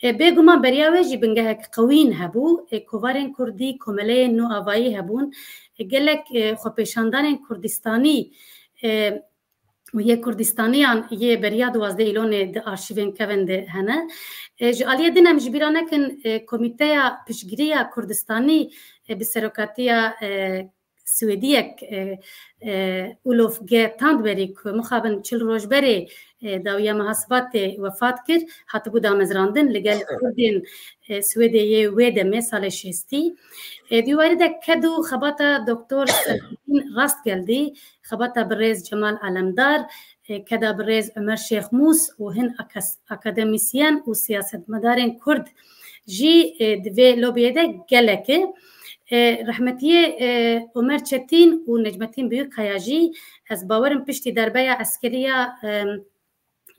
E, bêguman beriya wê jî bingehek qewîn hebû. E, kovarên Kurdî, komeleyên nûavayî hebûn. E, gelek, e, xwepêşandanên Kurdistanî, e, û yê Kurdistaniyan yê beriya duwazdeh Îlonê di arşîvên kevin de hene. E, ji aliyê din em ji bîra nekin, e, Komîteya Piştgiriya Kurdistanî, e, bi serokatiya, e, Swêdiyek, e, e, Olof G. Tandberg, ku mixabin çil roj berê, e, dawiya meha Sibatê wefat kir, hatibû damezrandin li gel Kurdên, e, Swêdê yê wê demê salê şêstî. E, di warî de ked û xebata Doktor Selahaddîn Rastgeldî, xebata birêz Cemal Alemdar, e, keda birêz Ömer Şêxmûs û hin akas-, akademîsyen û siyasetmedarên Kurd jî, e, di vê lobiyê de gelek e. E, rehmetiyê, e, Omer Çetîn û Necmetîn Büyükkaya jî ez bawerim piştî derbeya eskerî ya, e,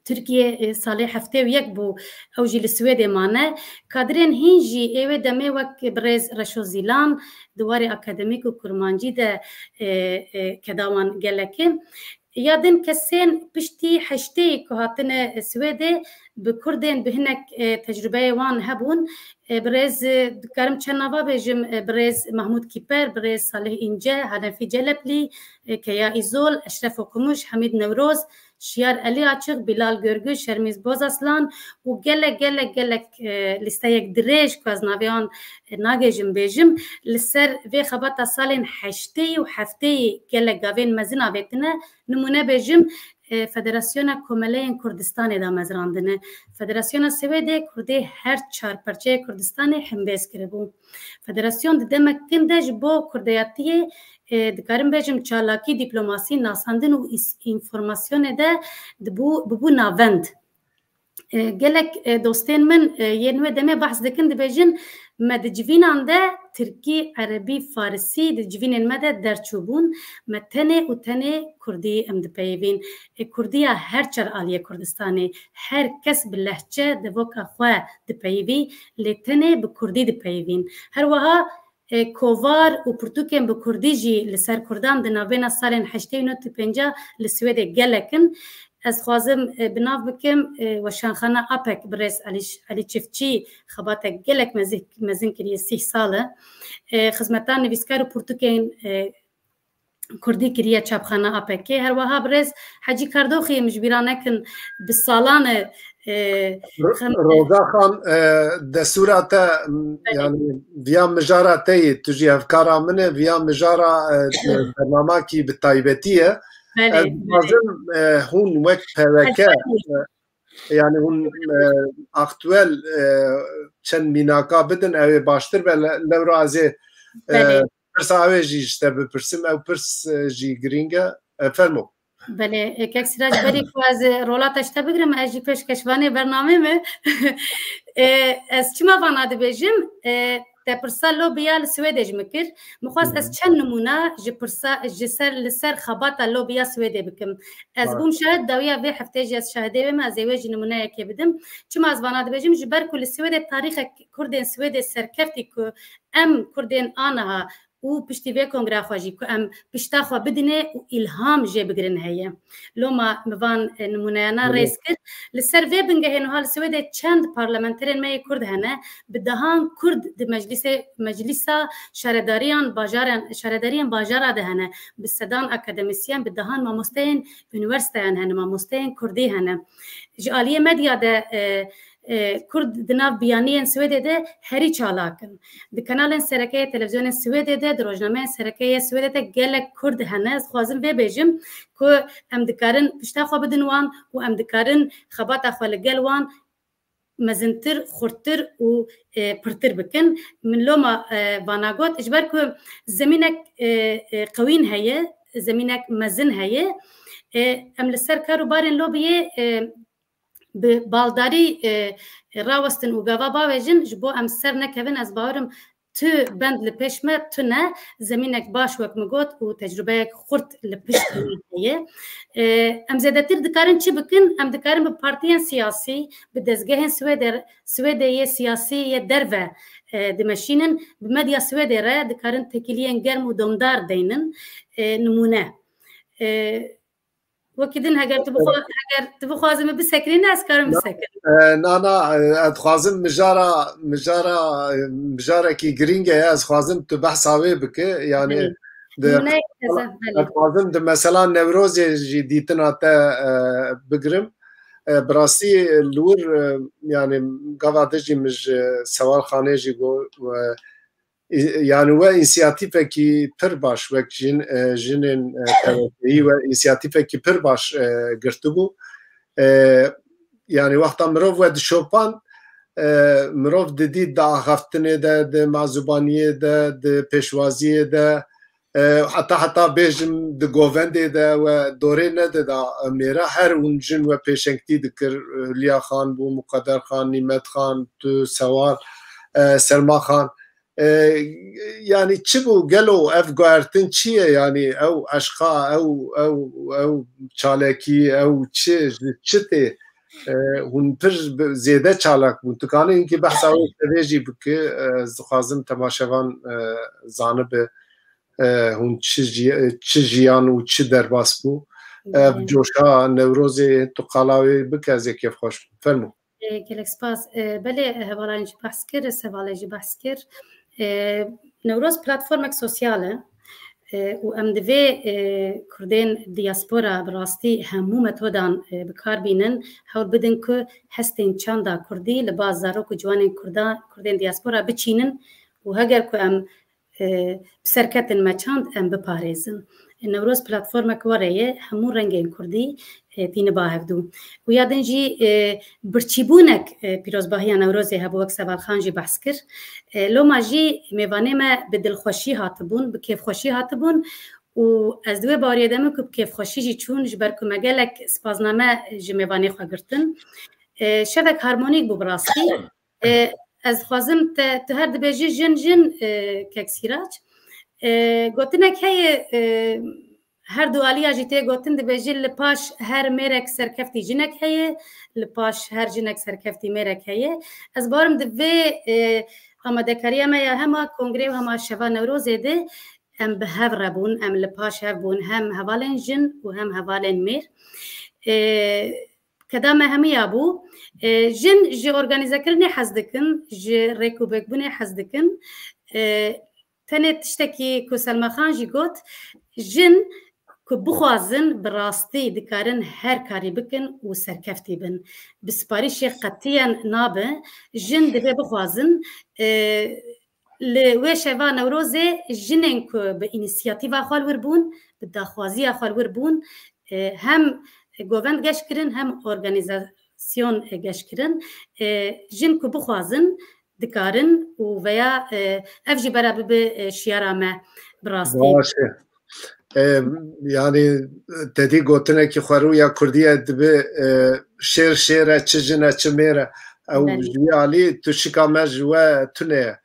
Tirkiye, e, salê heftê û yek bû, ew jî li Swêdê mane. Kadrên hîn jî ê wê demê wek birêz Reşo Zîlan di warê akademîk û kurmancî de, e, e, keda wan gelek e. Ya din kesên piştî heştê ku hatine Swêdê bi Kurdên bi hinek, e, tecrubeyê wan hebûn. E, birêz, e, dikarim çend nava bêjim, e, birêz Mahmûd Kîper, birêz Salih Înce, Hanefi Celeplî, e, Keya Îzol, Eşref Okumuş, Hamid Newroz, Şiyar Elî Açık, Bilal Görgü, Şermîz Bozaslan û gelek, gelek, gelek, e, lîsteyek dirêj ku ez navê wan, e, nagêjim bêjim. Li ser vê xebata salên heştê û heftê gelek gavên mezin avêtine. Nimûne bêjim, e, Federasyona Komeleyên Kurdistanê damezrandine. Federasyona Swêdê Kurdê her çar perçeyê Kurdistanê hembêz kiribû. Federasyon di demek kin de ji bo kurdeyatiyê, e, dikarim bêjim çalakî, dîplomasî, nasandin û îs-, înformasyonê de dibû, bibû navend. E, gelek, e, dostên min, e, yên wê demê behs dikin, dibêjin, me di civînan de tirkî, erebî, farisî di civînên me de derçûbûn. Me tenê û tenê kurdî em dipeyivîn. E, kurdiya her çar aliyê Kurdistanê, her kes bi lehçe devoka xwe dipeyivî, lê tenê bi kurdî dipeyivîn. Her wiha, e, kovar û pirtûkên bi kurdî jî li ser kurdan di navbêna salên heştê û nod û pênc li Swêdê gelek in. Ez xwazim, e, bi nav bikim, e, Weşanxana APEK birêz Elî Ş-, Elî Çiftçî xebatek gelek mezin, mezin kiriye, sîh sal e. E, xizmeta nivîskar û pirtûkên, e, kurdî kiriye çapxana APEKê. Her wiha birêz Hecî Kardoxî, em ji bîra nekin, bi salan e, e, xem- Roza Xan, e, destûra te, m, Belê. yani viya mijara te yê, tu jî hevkara min e, viya mijara, e, bernamakî bi taybetî ye. Belê, Ez belê. dixwazim, e, hûn wek P W K, Ez belê. e, yani hûn, e, aktuel, e, çend mînaka bidin, ew ê baştir be, le-, lewra ez ê, e, Belê. pirsa ew ê jî ji te bipirsim, ew pirs, e, jî girîng e. E, fermo. Belê, e, kek Sirac, berî ku ez, e, rola te ji te bigrim, ez jî pêşkeşvanê bernamê me. E, ez çima vana dibêjim? E, te pirsa lobiya li Swêdê ji min kir. Min xwest ez Hı hı. çend nimûna ji pirsa, ji ser, li ser xebata lobiya Swêdê bikim. Ez Baş. bûm şahid, dawiya vê heftê jî ez şahidê wê me, ez ê wê jî nimûneyekê bidim. Çima ez vana dibêjim? Ji ber ku li Swêdê tarîxek Kurdên Swêdê serkeftî ku em Kurdên aniha û piştî vê kongreya xwe jî ku em pişta xwe bidinê û îlham jê bigirin heye. Loma min van, e, nimûneyana Belê. rêz kir. Li ser vê bingehê niha li Swêdê çend parlamenterên me yê Kurd hene, bi dehan Kurd di meclisê, meclîsa şaredariyan bajaran, şaredariyên bajara de hene, bi sedan akademisyen, bi dehan mamosteyên unîversîteyan hene, mamosteyên Kurdî hene. Ji aliyê medya de, e, e, Kurd di nav biyaniyên Swêdê de herî çalak in. Di kanalên sereke yê televîzyonên Swêdê de, di rojnameyên sereke yê Swêdê de gelek Kurd hene. Ez dixwazim vê bêjim ku em dikarin pişta xwe bidin wan û em dikarin xebata xwe li gel wan mezintir, xurttir û, e, pirtir bikin. Min loma, e, vana got, ji ber ku zemînek, e, e, qewîn heye, zemînek mezin heye. E, em li ser kar û barên lobiyê, e, bi baldarî, e, rawestin û gava bavêjin, ji bo em ser nekevin, ez bawerim tu bend li pêş me tune, zemînek baş wek min got û tecrubeyek xurt li pişt me heye. E, em zêdetir dikarin çi bikin? Em dikarin bi partiyên siyasî, bi dezgehên Swêdê, Swêdê yê siyasî yê derve, e, dimeşînin, bi medya Swêdê re dikarin têkiliyên germ û domdar deynin, e, nimûne. E, Wekî din heger tu bixwa-, heger tu bixwazî min bisekinîne, ez karim Na, bisekinim. e, na, na, e, ez dixwazim mijara, mijara, e, mijarekî girîng e, ez dixwazim tu behsa wê bike. Yani Belê. di, Nimûneyek teze, belê. ez dixwazim di mesela Newrozê jî dîtina te, e, bigirim. E, bi rastî li wir, e, yani gava de jî min ji Sewalxanê jî got, e, yani we însiyatîfekî pir baş wek jin, e, jinên, e, P W K'yî we însiyatîfekî pir baş, e, girtibû. E, yani wexta mirov we dişopan, e, mirov didî di axaftinê de, di mazûbaniyê de, di pêşwaziyê de, e, heta, heta bêjim di govendê de we dorê nedida mêra, her hûn jin we pêşengtî dikir, Hülya Xan bû, Muqeder Xan, Nîmet Xan, tu, Sewal, e, Selma Xan. E, yani çi bû gelo ev guhertin çi ye? Yani ew eşqa, ew, ew, ew çalekî, ew çi, ji çi tê, e, hûn pir bi-, zêde çalak bûn. Tu kanî hinkî behsa wê tevê jî bike, e, ez dixwazim temaşevan, e, zanibe, e, hûn çi jî-, çi jiyan û çi derbas bû. Ev Belê. coşa Newrozê tu qala wê bike, ez ê kêfxweş bim. Fermo. E, gelek spas. E, belê, hevalan jî behs kir, ez hevalê jî behs kir. E, Newroz platformek sosyal e. E, û em divê, e, Kurdên diaspora bi rastî hemû metodan, e, bi kar bînin, hewl bidin ku hestên çanda Kurdî li ba zarok û ciwanên Kurda, Kurdên diaspora biçînin û heger ku em, e, bi ser ketin me çand, em biparêzin. Newroz platformek were ye, hemû rengên Kurdî, e, tîne ba hevdû. Û ya din jî, e, birçîbûnek, e, pîrozbahiya Newrozê hebû, wek Seval Xan jî behs kir. E, loma jî mêvanê me bi dilxweşî hatibûn, bi kêfxweşî hatibûn û ez di wê baweriyê de me ku bi kêfxweşî jî çûn, ji ber ku me gelek spazname ji mêvanê xwe girtin. E, şevek harmonîk bû bi rastî. E, ez dixwazim te, tu her dibêjî jin, jin, e, kek Sîrac. E, gotinek heye, e, her du aliya jî tê gotin, dibêjî li paş her mêrek serkeftî jinek heye, li paş her jinek serkeftî mêrek heye. Ez barim di vê, e, amadekariya me ya hema kongrê û hema şeva Newrozê de em bi hev re bûn, em li paş hev bûn, hem hevalên jin û hem hevalên mêr. E, keda me hemiya bû. E, jin ji organîzekirinê hez dikin, ji rêk û bêkbûnê hez dikin. E, tenê tiştekî ku Selma Xan jî got, jin ku bixwazin, bi rastî dikarin her karî bikin û serkeftî bin. Bi siparîşê qetiyen nabe, jin divê bixwazin, e, li wê şeva Newrozê jinên ku bi înîsiyatîva xwe li wir bûn, bi daxwaziya xwe li wir bûn, e, hem govend geş kirin, hem organîzasyon, e, geş kirin. E, jin ku bixwazin, dikarin û veya, e, ev jî bera bibe, e, şiyara me bi rastî. Baş e. E, yanî, tedî gotinekî xwerû ya Kurdî ye, dibe, e, şêr şêr e, çi jin e, çi mêr e. Ew Belê. ji wî alî tu şika me ji we tune ye.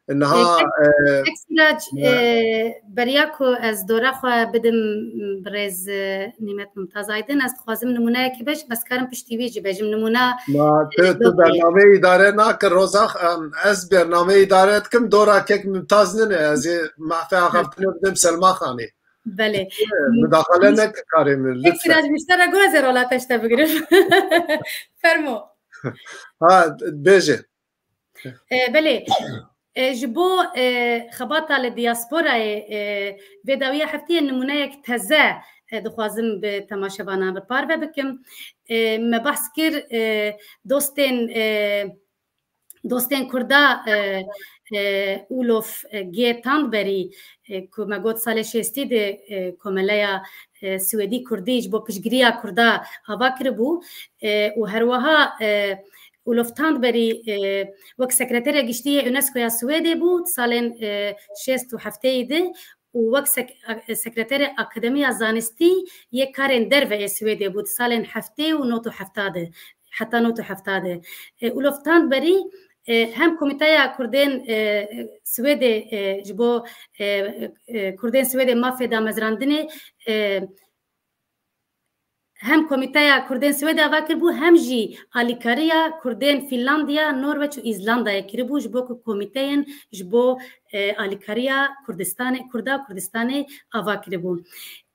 Niha, Ê, kek, e, kek Sîrac, ne- e, beriya ku ez dora xwe bidim birêz, e, Nîmet Mumtaz Aydin, ez dixwazim nimûneyekê bêjim, ez karim piştî wî jî bêjim nimûna, Ma e, tu, tu dokê. bernameyê îdare nake, Roza, em, ez bernameyê îdare dikim, dora kek Mumtaz nine, ez ê mafê axaftinê bidim Selma Xanê. Belê. Mudaxale neke karê min, Kek lütfen. Sîrac, ji te re got ez ê rola te ji te bigirim. Fermo. Ha, bêje. E, belê. E, ji bo, e, xebata li diasporayê, e, vê dawiya heftiyê nimûneyek teze, e, dixwazim bi temaşevanan re parve bikim. E, me behs kir, e, dostên, e, dostên Kurda, e, e, Ulof, e, G. Tandberî, e, ku me got salê şêstî de, e, Komeleya, e, Swêdî Kurdî ji bo piştgiriya Kurda ava kiribû, e, û herweha, e, Ulof Tandberî, e, wek sekreterê giştî yê UNESCOya Swêdê bû di salên, e, şêst û heftê de û wek sek-, a-, sekreterê Akademiya Zanistî yê Karên Derve yê Swêdê bû di salên heftê û nod û hefta de, heta nod û hefta de. E, Ulof Tandberî, e, hem Komîteya Kurdên, e, Swêdê, e, ji bo, e, e, Kurdên Swêdê mafê damezrandinê, e, hem Komîteya Kurdên Swêdê ava kiribû, hem jî alîkariya Kurdên Fînlandiya, Norweç û Îzlandayê kiribû, ji bo ku komîteyên ji bo, e, alîkariya Kurdistanê, Kurda Kurdistanê ava kiribû.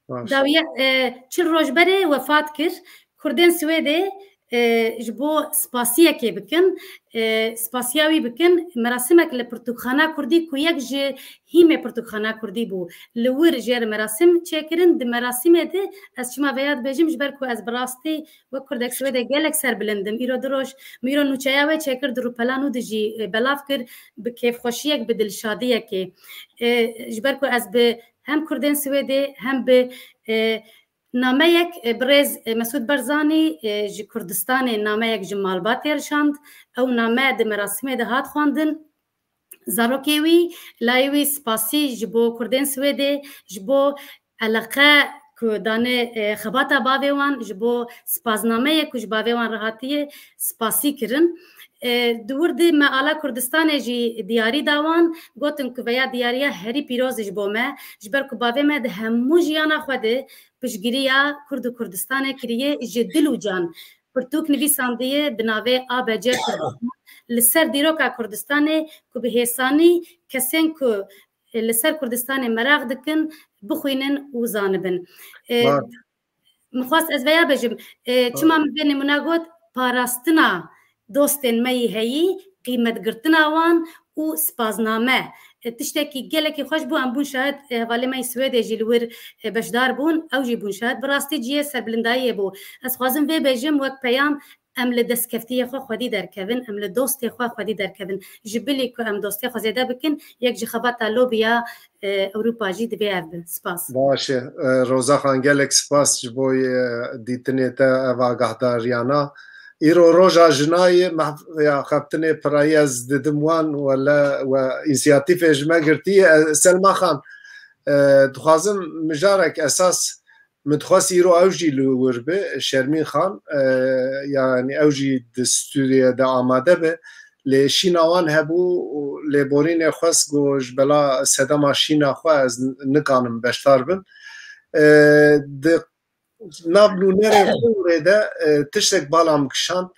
Baş. Dawiya, e, çil roj berê wefat kir. Kurdên Swêdê, e, ji bo spasiyekê bikin, e, spasiya wî bikin, merasimek li pirtûkxana Kurdî ku yek ji hîmê pirtûkxana Kurdî bû, li wir jê re merasim çêkirin. Di merasîmê de ez çima vêya dibêjim, ji ber ku ez bi rastî wek Kurdek Swêdê gelek serbilind im. Îro du roj, min îro nûçeya wê çêkir, di rûpela nû de jî, e, belav kir, bi kêfxweşiyek, bi dilşadiyekê. E, ji ber ku ez bi hem Kurdên Swêdê hem bi, e, nameyek, e, birêz, e, Mesûd Barzanî, e, ji Kurdistanê nameyek ji malbatê rişand. Ew name di merasîmê de hat xwendin. Zarokê wî, layê wî spasî ji bo Kurdên Swêdê, ji bo eleqe ku dane, e, xebata bavê wan, ji bo spaznameyê ku ji bavê wan re hatiye, spasî kirin. E, di wir de me ala Kurdistanê jî diyarî da wan, gotin ku veya diyariya herî pîroz e ji bo me, ji ber ku bavê me di hemû jiyana xwe de piştgiriya Kurd û Kurdistanê kiriye ji dil û can. pirtûk nivîsandiye bi navê A B C Kurdistan li ser dîroka Kurdistanê ku bi hêsanî kesên ku li ser Kurdistanê meraq dikin bixwînin û zanibin. E, Bar. Min xwest ez veya bêjim, e, çima min vê nimûna got, parastina dostên me yî heyî, qîmetgirtina wan û spasname. E, tiştekî gelekî xweş bû, em bûn şahid, e, hevalê me yî Swêdê jî li wir, e, beşdar bûn, ew jî bûn şahid. Bi rastî cihê serbilindayiyê bû. Ez xwazim vê bêjim wek peyam, em li destkeftiyê xwe xwedî derkevin, em li dostê xwe xwedî derkevin. Ji bilî ku em dostê xwe zêde bikin, yek ji xebata lobiya, e, Ewropa jî divê ev be. Spas. Baş e. E, Roza Xan, gelek spas ji bo, e, dîtinê te, ev agahdariyana. Îro roja jina ye, meh-, ya xebtinê pirayî ez didim wan, wele we însiyatîfê ji me girtiye. E, Selma Xan, e, dixwazim mijarek esas min dixwest îro ew jî li wir bi, Şermîn Xan, e, yanî ew jî di stûdyoyê de amade bi. Lê şîna wan hebû û lêborînê xwest ku ji bela sedema şîna xwe ez n-, nikanim beşdar bim. E, di nav nûnerê xwe rê de, e, tiştek bala min kişand.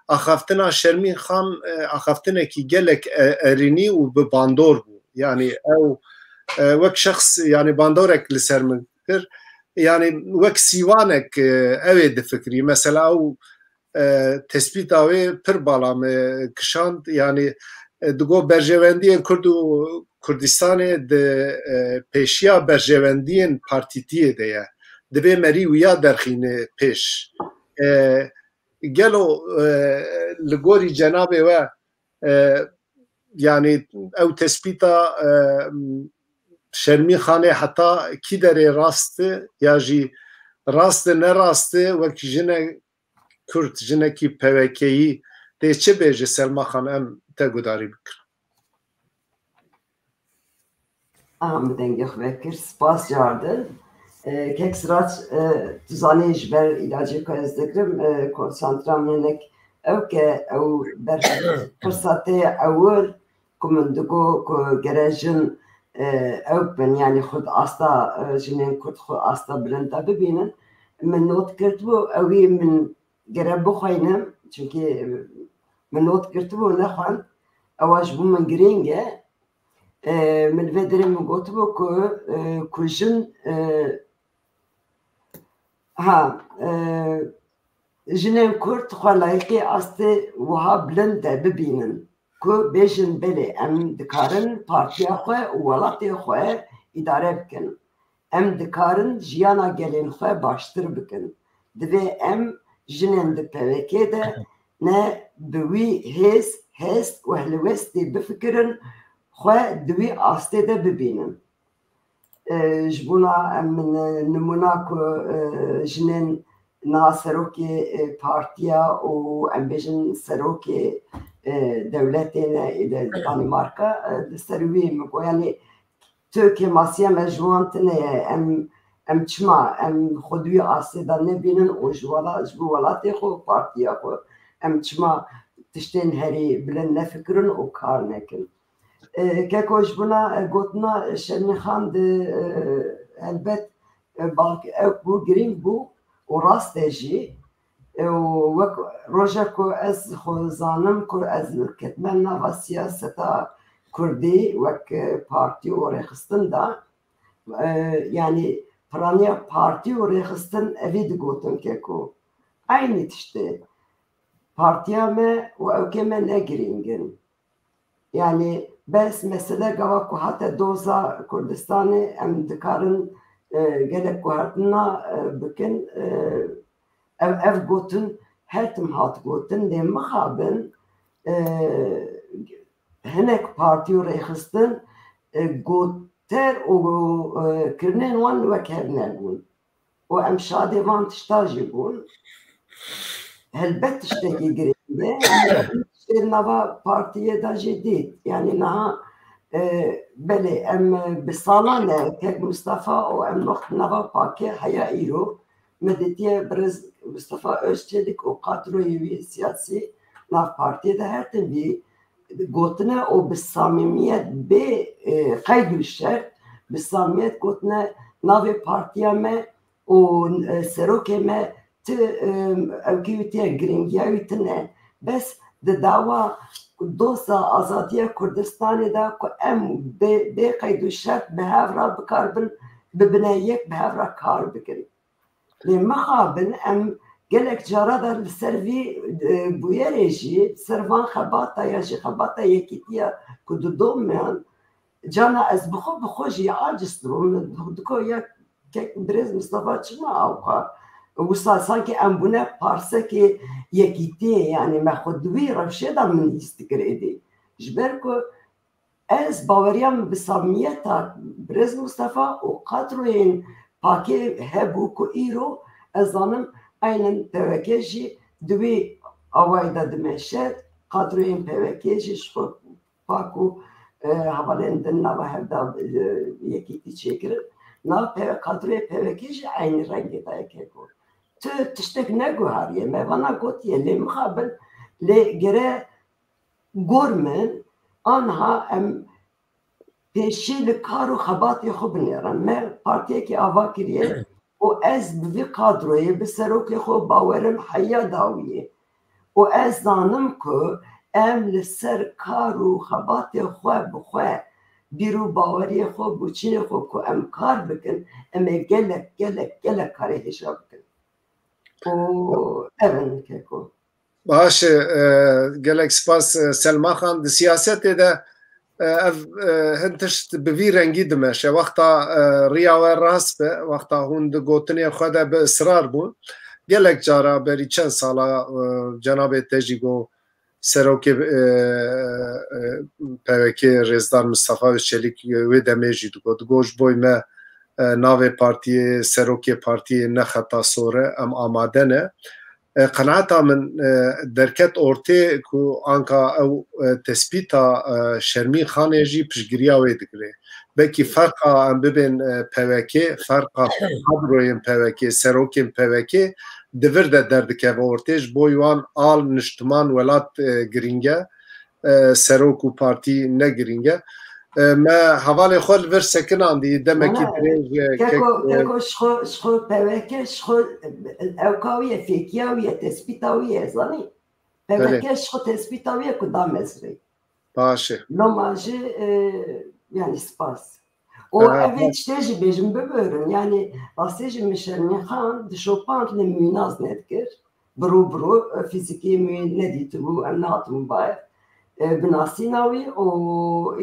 Axaftina Şermîn Xan, e, axaftinekî gelek, e, erênî û bi bandor bû. Yanî ew, e, wek şexs, yanî bandorek li ser min kir. Yanî wek sîwanek, e, ew ê difikirî. Mesela ew, e, tespîta wê pir bala me kişand. Yanî, e, digot berjewendiyên Kurd û Kurdistanê di, e, pêşiya berjewendiyên partîtiyê de ye. Divê merî wiya derxîne pêş. E, gelo, e, li gorî cenabê we, e, yanî ew tespîta, e, Şermîn Xanê heta kî derê rast e ya jî rast e ne rast e, wek jinek Kurd, jinekî P W K'yî tê çi bêje Selma Xan, em te gudarî bikin. Aha, min dengê xwe vekir. Spas cardin. E, kek Sirac, e, tu zanî ji ber îlacê ku ez digirim, e, konsantra min hinek ew ke ew ber pirsa te ye ewil ku min digo ku gere jin, e, ew bin, yanî xwe di asta, e, jinên Kurd xwe asta bilind de bibînin. Min not kirtibû, ewî min gere bixweynim, çunkî, e, min not girtibû, nexwend. Ewa ji bo min girîng e. E, min vê derê min gotibû ku, e, ku jin, e, ha, e, jinên Kurd xwe layiqî astê wiha bilind de bibînin ku bêjin, belê, em dikarin partiya xwe û welatê xwe îdare bikin. Em dikarin jiyana gelên xwe baştir bikin. Divê em jinên di P W K de ne bi wî hêz, hest û helwestê bifikirin, xwe di wî astê de bibînin. E, ji bona em, min, e, nimûna ku, e, jinên niha serokê, e, partiya û em bêjin serokê, e, dewletê ne, e, de Danîmarka, e, li ser wî min got, yanî tu kêmasiya me ji wan tune ye, em, em çima, em xwe di wî astê de nebînin û ji wela-, ji bo welatê xwe û partiya xwe, em çima tiştên herî bilind nefikirin û kar nekin? E, keko ji bona, e, gotina Şermîn Xan di, e, helbet, e, bal-, ew bû, girîng bû û rast e jî. E, û wek roja ku ez xwe zanim ku ez ketime nava siyaseta Kurdî wek, e, partî û rêxistin de, e, yanî piraniya partî û rêxistin evî digotin keko. Eynî tiştê. Partiya me û ewkê me ne girîng in. Yanî bes mesele gava ku hate doza Kurdistanê, em dikarin, e, gelek guhertina, e, bikin. E, ev, ev gotin her tim hat gotin, lê mixabin, e, hinek partî û rêxistin, e, goter û, e, kirinên wan wek hev nebûn. Û em şadê van tişta jî bûn. Helbet tiştekî girîng e. Tiştê nava partiyê de jî dît. Yanî niha, e, belê em bi salan e kek Mistefa û em wext nava pakê heya îro me dîtiye birêz Mistefa Özçelik û kadroyê wî siyasî nav partiyê de her tim vî gotine û bi samîmiyet bê, e, qeyd û şert, bi samîmiyet gotine navê partiya me û, e, serokê me ti, e, ewkê wî tê, giringiya wî tine. Bes di dawa doza azadiya Kurdistanê de ku em bê, bê qeyd û şert bi hev re bikaribin, bibine yek, bi hev re kar bikin. Lê mixabin em gelek cara de li ser vî, e, bûyerê jî, ser van xebata ya jî xebata yekîtiya ku didomiyan, cana ez bi xwe, bi xwe jî aciz dibim. Diko ya kek birêz Mistefa çima awqa? Wisa sankî em bûne parsekê yekîtiyê, yanî me xwe di wî rewşê de min hîs dikir êdî. Ji ber ku ez baweriya min bi samiyeta birêz Mistefa û kadroyên pakê hebû ku îro ez zanim eynen P Y K jî di wî awayî de dimeşe, kadroyên P Y K jî ji xwe pak û, e, hevalên din nava hev de, e, yekîtî çêkirin. Nav P-, kadroyê P Y K jî eynî rengê de ye keko. Tu tiştek neguheriye, me vana gotiye, lê mixabin, lê gere gor min, anha em pêşî li kar û xebatê xwe binêrin. Me partiyekê ava kiriye û ez bi vî kadroyê, bi serokê xwe bawerim heya dawiyê. Û ez zanim ku em li ser kar û xebatê xwe bi xwe, bîr û baweriyê xwe, bûçînê xwe ku em kar bikin, em ê gelek, gelek, gelek karê hêja bikin. Û ev in keko. Baş e, e, gelek spas, e, Selma Xan. Di siyasetê de, e, ev, e, hin tişt bi vî rengî dimeşe. Wexta, e, riya we rast be, wexta hûn di gotinê xwe de bi israr bûn. Gelek cara berî çend sala, e, cenabê te jî got, serokê, e, e, P Y K Rêzdar Mistefa Özçelik, e, wê demê jî digot. Digot ji bo me, e, navê partiyê, serokê partiyê ne xeta sor e, em amade ne. E, qenaeta min, e, derket ortê ku anka ew, e, tespîta, e, Şermîn Xanê jî piştgiriya wê digire. Belkî ferqa em bibên, e, P Y K, ferqa kadroyên P Y K, serokên P Y K di vir de derdikeve ortê, ji bo wan al niştiman welat, e, girîng e, e, serok û partî ne girîng e. E, me hevalê xwe li vir sekinandî demekî Ana, dirêj, e, keko, kek, e, keko ji xwe, ji xwe P Y K, ji xwe, e, ewka wî ye, fêkiya wî ye, tespîta wî ye, zanî? Belê. P Y K ji xwe tespîta wî ye ku da mezrê. Baş e. Loma jî, e, yanî spas. Û Aha, ev ê tiştê jî bêjim, bibirin. Yanî rastî jî min Şermîn Xan dişopand, lê min wî nas nedikir. Bi rû bi rû, e, fîzîkî min wî nedîtibû, em nehatin bayev. E, bi nasîna wî û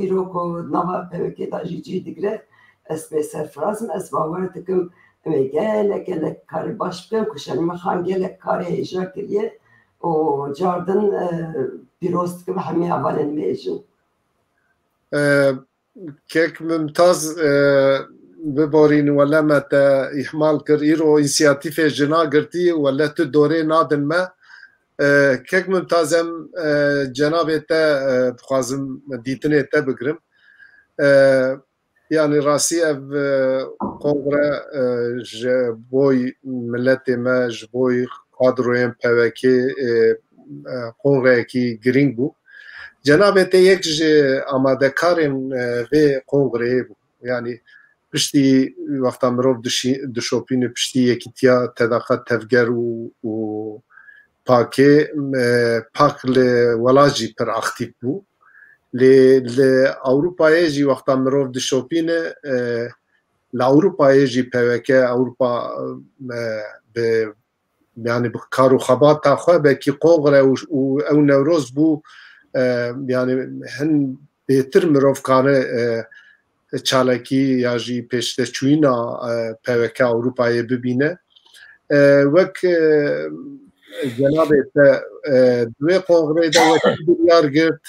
îro ku nava P Y K de jî cî digire, ez pê serfiraz im, ez bawer dikim em ê gelek, gelek karê baş bikin, ku Şermîn Xan gelek karê hêja kiriye û cardin, e, pîroz dikim hemî hevalên me jî. E, Kek Mumtaz, e, biborîn, wele me te îhmal kir. Îro însiyatîfê jina girtî, wele tu dorê nadin me. E, Kek Mumtaz, em, e, cenabê te, e, dixwazim dîtinê te bigirim. E, Yanî rastî ev, e, kongre, e, ji boy miletê me, ji boy kadroyên P Y K, e, e, kongreyekî girîng bû. Cenabê te yek ji amadekarên, e, vê kongreyê bû. Yanî piştî wexta mirov dişî-, dişopîne, piştî yekîtiya Tedaxa Tevger û, û pakê, e, pak li welat jî pir aktîf bû. Lê li Ewropayê jî wexta mirov dişopîne, e, li Ewropayê jî P Y K Ewropa, e, bi, yanî bi kar û xebata xwe, belkî kongre û, û ew Newroz bû, e, yanî hin bêtir mirov kare, e, çalakî ya jî pêşveçûyîna, e, P Y K Ewropayê bibîne. E, wek, e, cenabê te, e, di wê kongreyê de wekî biryar girt,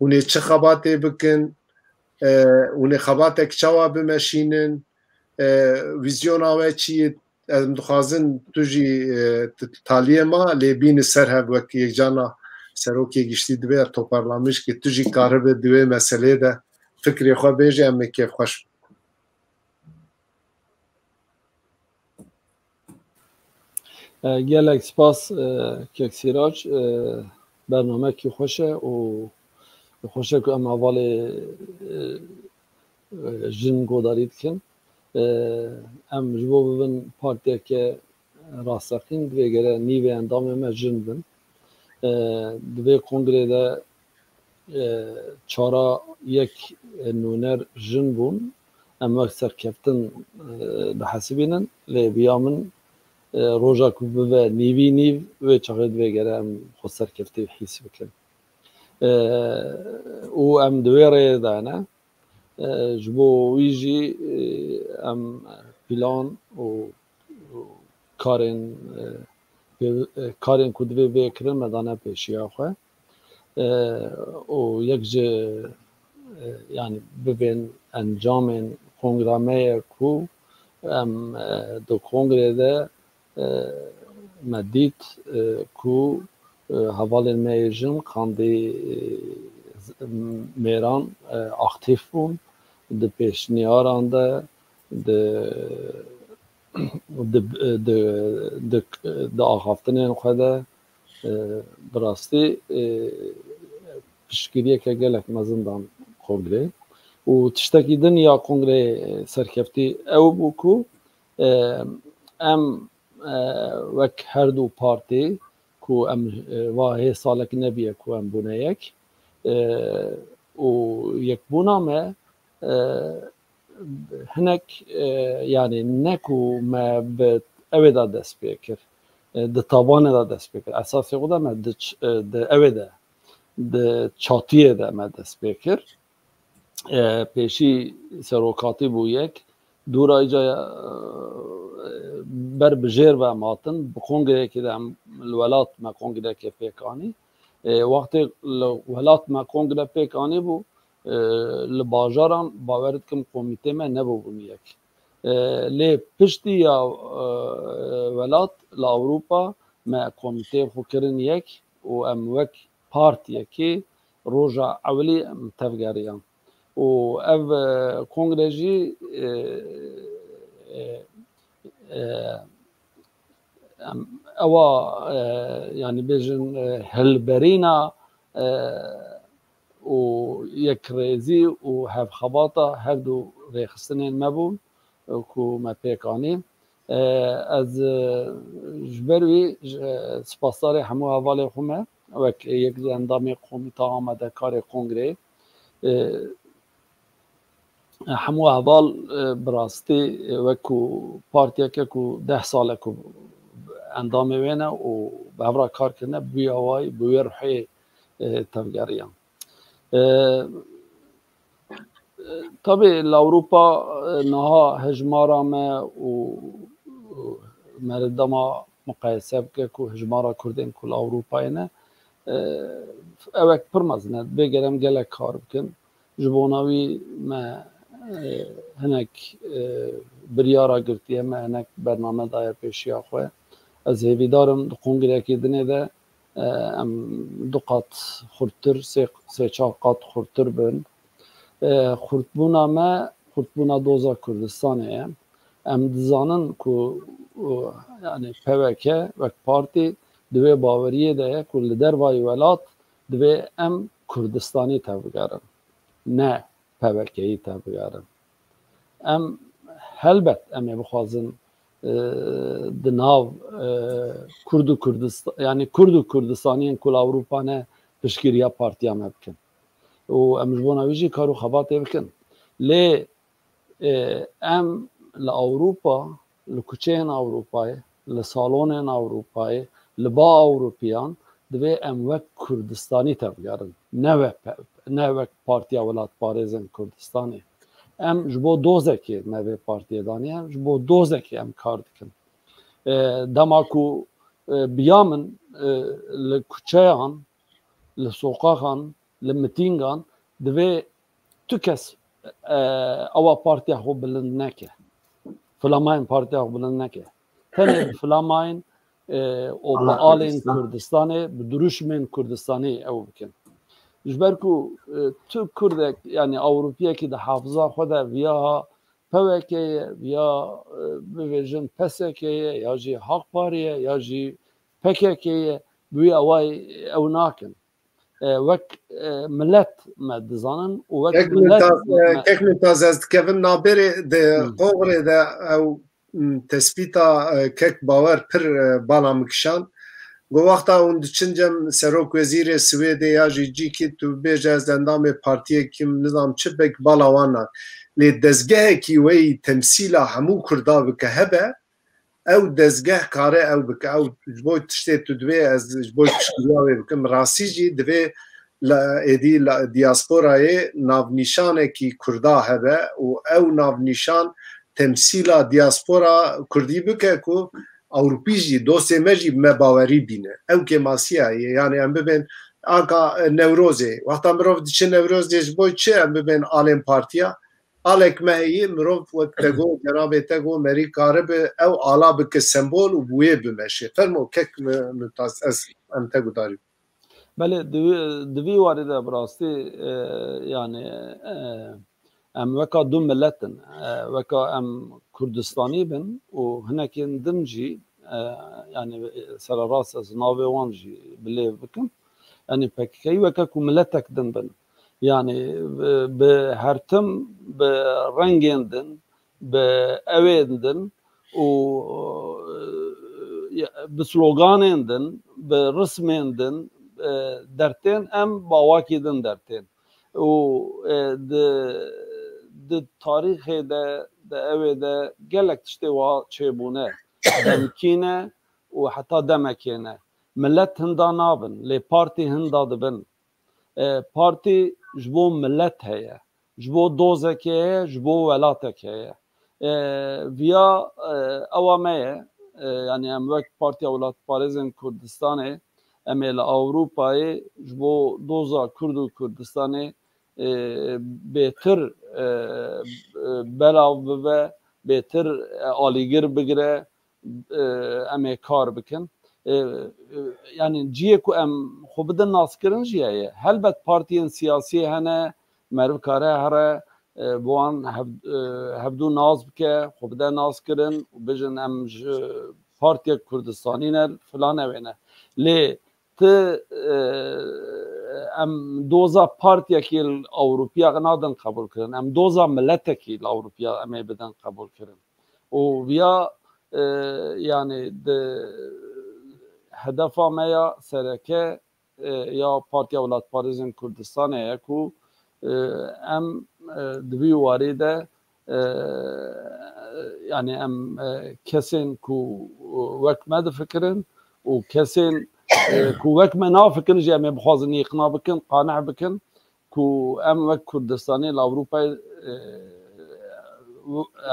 hûn ê çi xebatê bikin, e, hûn ê xebatek çawa bimeşînin, e, vîzyona we çi ye? Em dixwazin tu jî, e, tu taliyê ma, lê bîni ser hev wek yekcana serokê giştî divê toparlamiş ki tu jî karibe di wê meselê de fikrê xwe bêje, em ê kêfxweş bin. E, gelek spas, e, kek Sîrac, e, bernamekî xweş e û xweş e ku em hevalê, e, e, jin godarî dikin. E, em ji bo bibin partiyeke, Rasteqîn divê gere nîvê endamê me jin bin. E, di vê kongrê de, e, çara yek nûner jin bûn. Em wek serkeftin, e, dihesibînin, lê bi ya min, e, roja ku bibe nîvî nîv, wê çaxê divê gere em xwe serkeftî hîs bikin. E, û em di wê rêyê de ne. E, ji bo wî jî, e, em plan û, û karên, e, pê-, e, karên ku divê bê kirin me dane pêşiya xwe. E, û yek ji, e, yanî bibên encamên kongra me ye ku em, e, di kongrê de, e, me dît, e, ku, e, hevalên me yê jin qandî, e, z-, mêran, e, aktîf bûn di pêşniyaran de, di, di, di, di, di axaftinên xwe de, e, bi rastî, e, piştgiriyeke gelek mezin dan kongrê. Û tiştekî din ya kongrê serkeftî ew bû ku, e, em, e, wek her du partî ku em, e, va hê salek nebiye ku em bûne yek, e, û yekbûna me, e, hinek, e, yanî ne ku me bi ewê de dest pê kir, e, di tabanê de dest pê kir. Esasê xwe de me di ç-, e, di ewê de, di çatiyê de me dest pê kir. E, pêşî serokatî bû yek, dûra îca, e, ber bi jêr ve em hatin, bi kongreyekê de em li welat me kongrekê pêk anî. E, wextê li welat me kongre pêk anî bû, e, li bajaran bawer dikim komîtê me nebûbûn yek. E, lê piştî ya, e, welat li Ewropa me komîtê xwe kirin yek û em wek partiyekê roja ewilî em tevgeriyan. Û ev, e, kongre jî, e, e, e, em, ewa, e, yanî bêjin, e, hilberîna, e, û yekrêzî û hevxebata her du rêxistinên me bûn, e, ku me pêk anî. E, ez, e, ji ber wî, ji, e, spasdarê hemû hevalê xwe me, wek yek ji endamê Komîta Amadekarê Kongreyê, e, hemû heval, e, bi rastî, e, wek ku partiyeke ku deh sal e ku endamê wê ne û bi hev re kar kirine, bi wî awayî, bi wê ruhê, e, tevgeriyan. E, e, tabî li Ewropa, e, niha hejmara me û, û mere dema muqayese bike ku hejmara Kurdên ku li Ewropayê ne, e, ew ek pir mezin e. Divê gere em gelek kar bikin. Ji bona wî me, e, hinek, e, biryara girtiye, me hinek bername daye pêşiya xwe. Ez hêvîdar im di kongrekê dinê de, e, em du qat xurttir, sê, sê çar qat xurttir bin. E, xurtbûna me, xurtbûna doza Kurdistanê ye. Em dizanin ku, e, yanî P W K wek partî di wê baweriyê de ye ku li dervayî welat divê em Kurdistanî tevbigerin. Ne P W K'yî tevbigerin. Em helbet em ê bixwazin, e, di nav, e, Kurd û Kurdistan, yanî Kurd û Kurdistaniyên ku li Ewropa ne piştgiriya partiya me bikin. Û em ji bona wî jî kar û xebatê bikin. Lê, e, em li Ewropa, li kuçeyên Ewropayê, li salonên Ewropayê, li ba Ewropiyan divê em wek Kurdistanî tevgerin. Ne wek, ne wek Partiya Welatparêzên Kurdistanê. Em ji bo dozekê me vê partiyê daniye, ji bo dezekê em kar dikin. E, dema ku, e, bi ya min, e, li kuçeyan, li soqaxan, li mitîngan divê tu kes, e, ewa partiya xwe bilind neke. Filamayên partiya xwe bilind neke. Tenê bi filamayên, e, û bi alên Kurdistanê, bi dirûşmên Kurdistanê ew bikin. Ji ber ku, e, tu Kurdek, yanî Ewropiyekî di hafiza xwe de viya P W K ye, viya, e, bivêjin P S K ye, ya jî Hak Parî ye, ya jî P K K ye, bi wî awayî ew nakin. E, wek, e, milet me dizanin û wek Kek milet Mumtaz, e, me Kek Mumtaz, ez dikevim nabêrê di Hı. kongrê de ew tespîta, e, kek Bawer pir, e, bala min kişand. Got, wexta hûn diçin cem serokwezîrê Swêdê ya jî cîkî, tu bêje ez endamê partiyekî me, nizam çi, belkî bala wan nake. Lê dezgehekî weyî temsîla hemû Kurda bike hebe, ew dezgeh kare ew bike. Ew ji bo tiştê tu divê ez ji bo piştgiriya wê bikim. Rastî jî divê la, êdî la, diasporayê navnîşanekî Kurda hebe û ew navnîşan temsîla diaspora Kurdî bike ku Ewropî jî, dostê me jî me bawerî bîne. Ew kêmasiya ye. Yani em bibên anka, e, Newrozê. Wexta mirov diçe Newrozê ji bo çi em bibên alên partiya? Alek me heye, mirov wek te got, cenabê te got, merî karibe ew ala bike sembol û bi wê bimeşe. Fermo kek mi, Mumtaz, ez em te gudarî. Belê, di vî, di vî warî de bi rastî, e, yani, e, em weka du milet in. E, weka em Kurdistanî bin û hinekên din jî, e, yani, sererast ez navê wan jî bilêv bikim. Yani P K K'yî weke ku miletek din bin. Yani bi, bi hertim, bi rengên din, bi ewên din û, e, bi sloganên din, bi rismên din, e, dertên em bawakî din dertên. Û, e, di, di tarîxê de, di ewê de gelek tiştê wa çêbûne. Demkî ne û heta demekê ne. Milet hinda nabin, lê partî hinda dibin. E, partî ji bo milet heye, ji bo dozekê heye, ji bo welatekê heye. E, viya, e, ewa me ye. E, yani em wek Partiya Welatparêzên Kurdistanê, em ê li Ewropayê ji bo doza Kurd û Kurdistanê, e, bêtir, e, e, belav bibe, bêtir, e, alîgir bigire, e, em ê kar bikin. E, e, yani cihê ku em xwe bidin naskirin jî heye. Helbet partiyên siyasî hene, meriv kare here, e, bi wan hev-, e, hevdû nas bike, xwe bide naskirin û bijin em ji partiyek Kurdistanî ne, filan ewê ne. Lê ti, e, em doza partiyekî li Ewropiya nadin qebûl kirin. Em doza miletekî li Ewropiya em ê bidin qebûl kirin. Û viya, e, yani di hedefa me ya sereke, e, ya Partiya Welatparêzên Kurdistanê ye ku, e, em, e, di vî warî de, e, yani em, e, kesên ku wek me difikirin û kesên, e, ku wek me nafikirin jî em ê bixwazin îqna bikin, qaneh bikin ku em wek Kurdistanê li Ewropayê, e,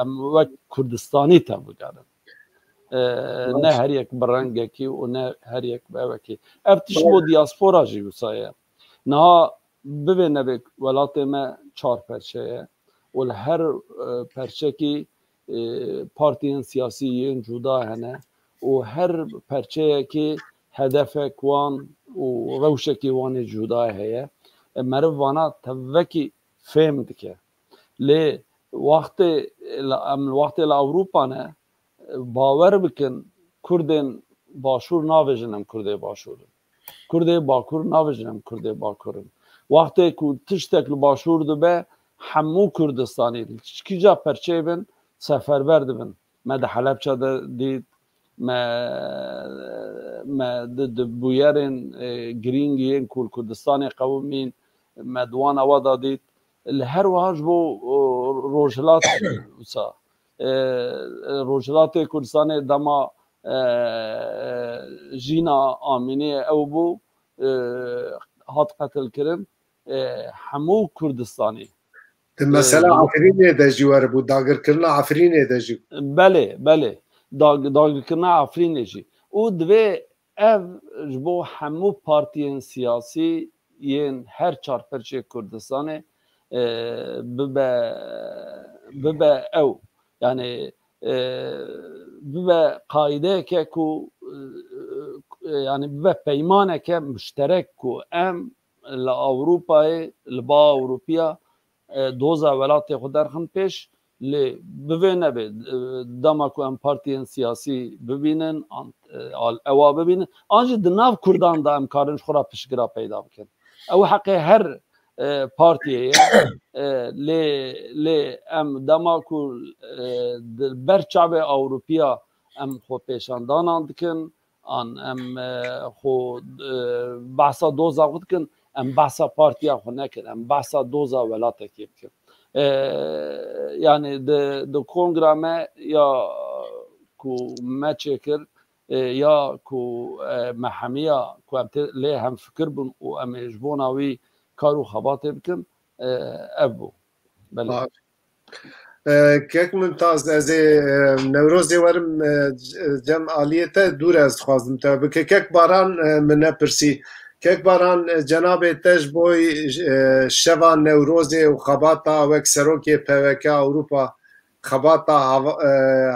em wek Kurdistanî tevbigerin. E, ne her yek bi rengekî û ne her yek bi ewekî. Ev tişt bo diaspora jî wisa ye. Niha bivê nebê welatê me çar perçe ye û li her, e, perçekî, e, partiyên siyasî yên cuda hene û her perçeyekî hedefek wan û rewşekî wan ê cuda heye. E, meriv vana tevekî fêm dike. Lê wextê li, em li wextê li Ewropa ne, bawer bikin, Kurdên Başûr navêjin em Kurdê Başûr in. Kurdê Bakur navêjin em Kurdê Bakur in. Wextê ku tiştek li Başûr dibe, hemû Kurdistanî, li çikîca perçeyê bin, seferber dibin. Me di Helebça de dît, me, me di, di bûyerên, e, girîng yên ku li Kurdistanê qewimîn, me di wan ewa de dît. Li her wiha ji bo, e, Rojhilat wisa, e, e, Rojhilatê Kurdistanê dema, e, e, Jîna Amînê ew bû, e, hat qetilkirin, e, hemû Kurdistanê. Di mesela, e, Efrînê de jî were bû, dagirkirina Efrînê de jî. Belê, belê. Dag-, dagirkirina Efrînê jî. Û divê ev ji bo hemû partiyên siyasî yên her çar perçê Kurdistanê, e, bibe, bibe ew. Yani, e, bibe qaîdeyeke ku, e, e, yani bibe peymaneke muşterek ku em li Ewropayê, li ba Ewropiya, e, doza welatê xwe derxin pêş, lê bivê nebê, e, dema ku em partiyên siyasî bibînin, an, e, al-, ewa bibînin, an jî di nav Kurdan de em karin ji xwe re piştgira peyda bikin. Ew heqê her, e, partiyê ye. E, lê, lê em dema ku, e, di ber çavê Ewropiya em xwe pêşandanan dikin, an em, e, xwe, e, behsa doza xwe dikin, em behsa partiya xwe nekin, em behsa doza welatekê bikin. E, yani di, di kongra me ya ku me çêkir, e, ya ku, e, me hemiya ku em tê lê hemfikir bûn û em ê ji bona wî kar û xebatê bikin, e, ev bû. Belê. Baş. E, Kek Mumtaz, ez ê, e, Newrozê werim, e, c-, cem aliyê te dûr ez dixwazim te bike. Kek Baran, e, min nepirsî. Kek Baran, e, cenabê te ji bo, e, şeva Newrozê û xebata wek serokê P W K Ewropa, xebata hava-, e,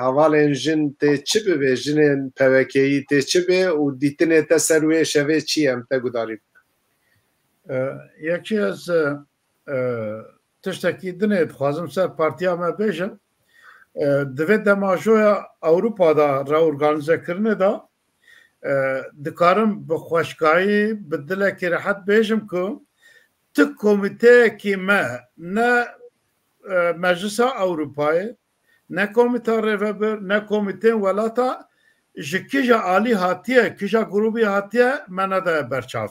hevalên jin tê çi bibe, jinên P W K'yî tê çi be û dîtinê te ser wê şevê çi ye, em te gudarî bikin. E, yekî ez, e, e, tiştekî dinê dixwazim ser partiya me bêjim. E, di vê demajoya Ewropa de reorganîzekirinê de, e, dikarim bi xweşkayî, bi dilekî rehet bêjim ku tu komîteyekî me ne, e, Meclisa Ewropayê, ne komîta rêvebir, ne komîteyên welata ji kîja alî hatiye, kîja grûbî hatiye, me nedaye berçav.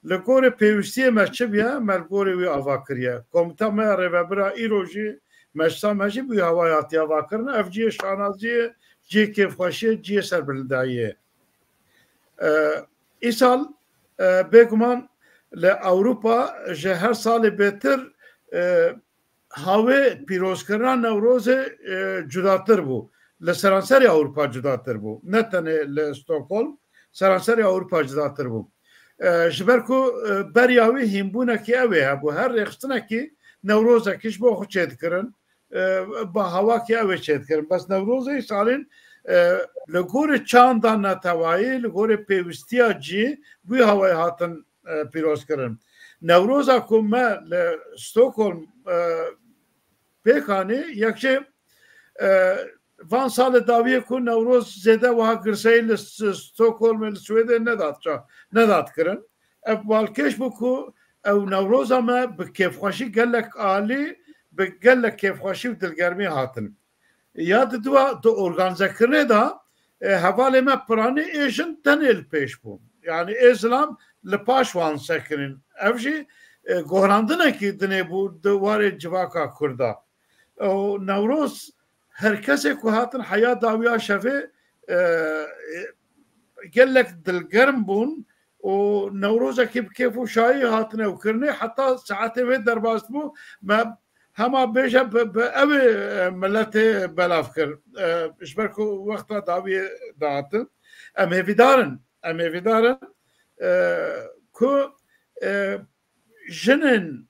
Li gorî pêwîstiyê me çi bûye, me li gorî wî ava kiriye. Komîta me ya rêvebir a îro jî, meclisa me jî bi wî hawayê hatiye avakirin. Ev cihê şanaziyê, cihê kêfxweşiyê, cihê serbilindayiyê. E, îsal, e, bêguman li Ewropa ji her salê bêtir, e, hawê pîrozkirina Newrozê, e, cudatir bû. Li seranserê Ewropa cudatir bû. Ne tenê li Stockholm, seranserê Ewropa cudatir bû. E, ji ber ku, e, beriya wî hînbûnekî ew ê hebû. Her rêxistinekî Newrozekî ji bo xwe çêdikirin. E, bi hawakî ew ê çêdikirin. Bes Newrozê îsalîn, e, li gorî çanda netewayî, li gorî pêwîstiya cî, bi wî hawayê hatin e, pîroz kirin. Newroza ku me li Stockholm, e, pêk anî, yek jî, e, van salê dawiyê ku Newroz zêde wiha girseyî li S-, Stockholmê, li Swêdê nedat ça-, nedat kirin. Ev balkêş bû ku ew Newroza me bi kêfxweşî gelek alî, bi gelek kêfxweşî û dilgermî hatin. Ya di dua di organîzekirinê de, e, hevalê me piranî ê jin tenê li pêş bû. Yani ê zilam li paş wan sekinîn. Ev jî, e, gohrandinekî dinê bû di warê civaka Kurda. Û Newroz her kesê ku hatin heya dawiya şevê, e, e, gelek dilgerm bûn û Newrozekî bi kêf û şayî hatine ew kirinê, heta saetê wê derbas bû. Me hema bêje bi, bi ew ê, e, miletê belav kir. E, ji ber ku wexta dawiyê dihatin. Em hêvîdar in, em hêvîdar in, e, ku, e, jinên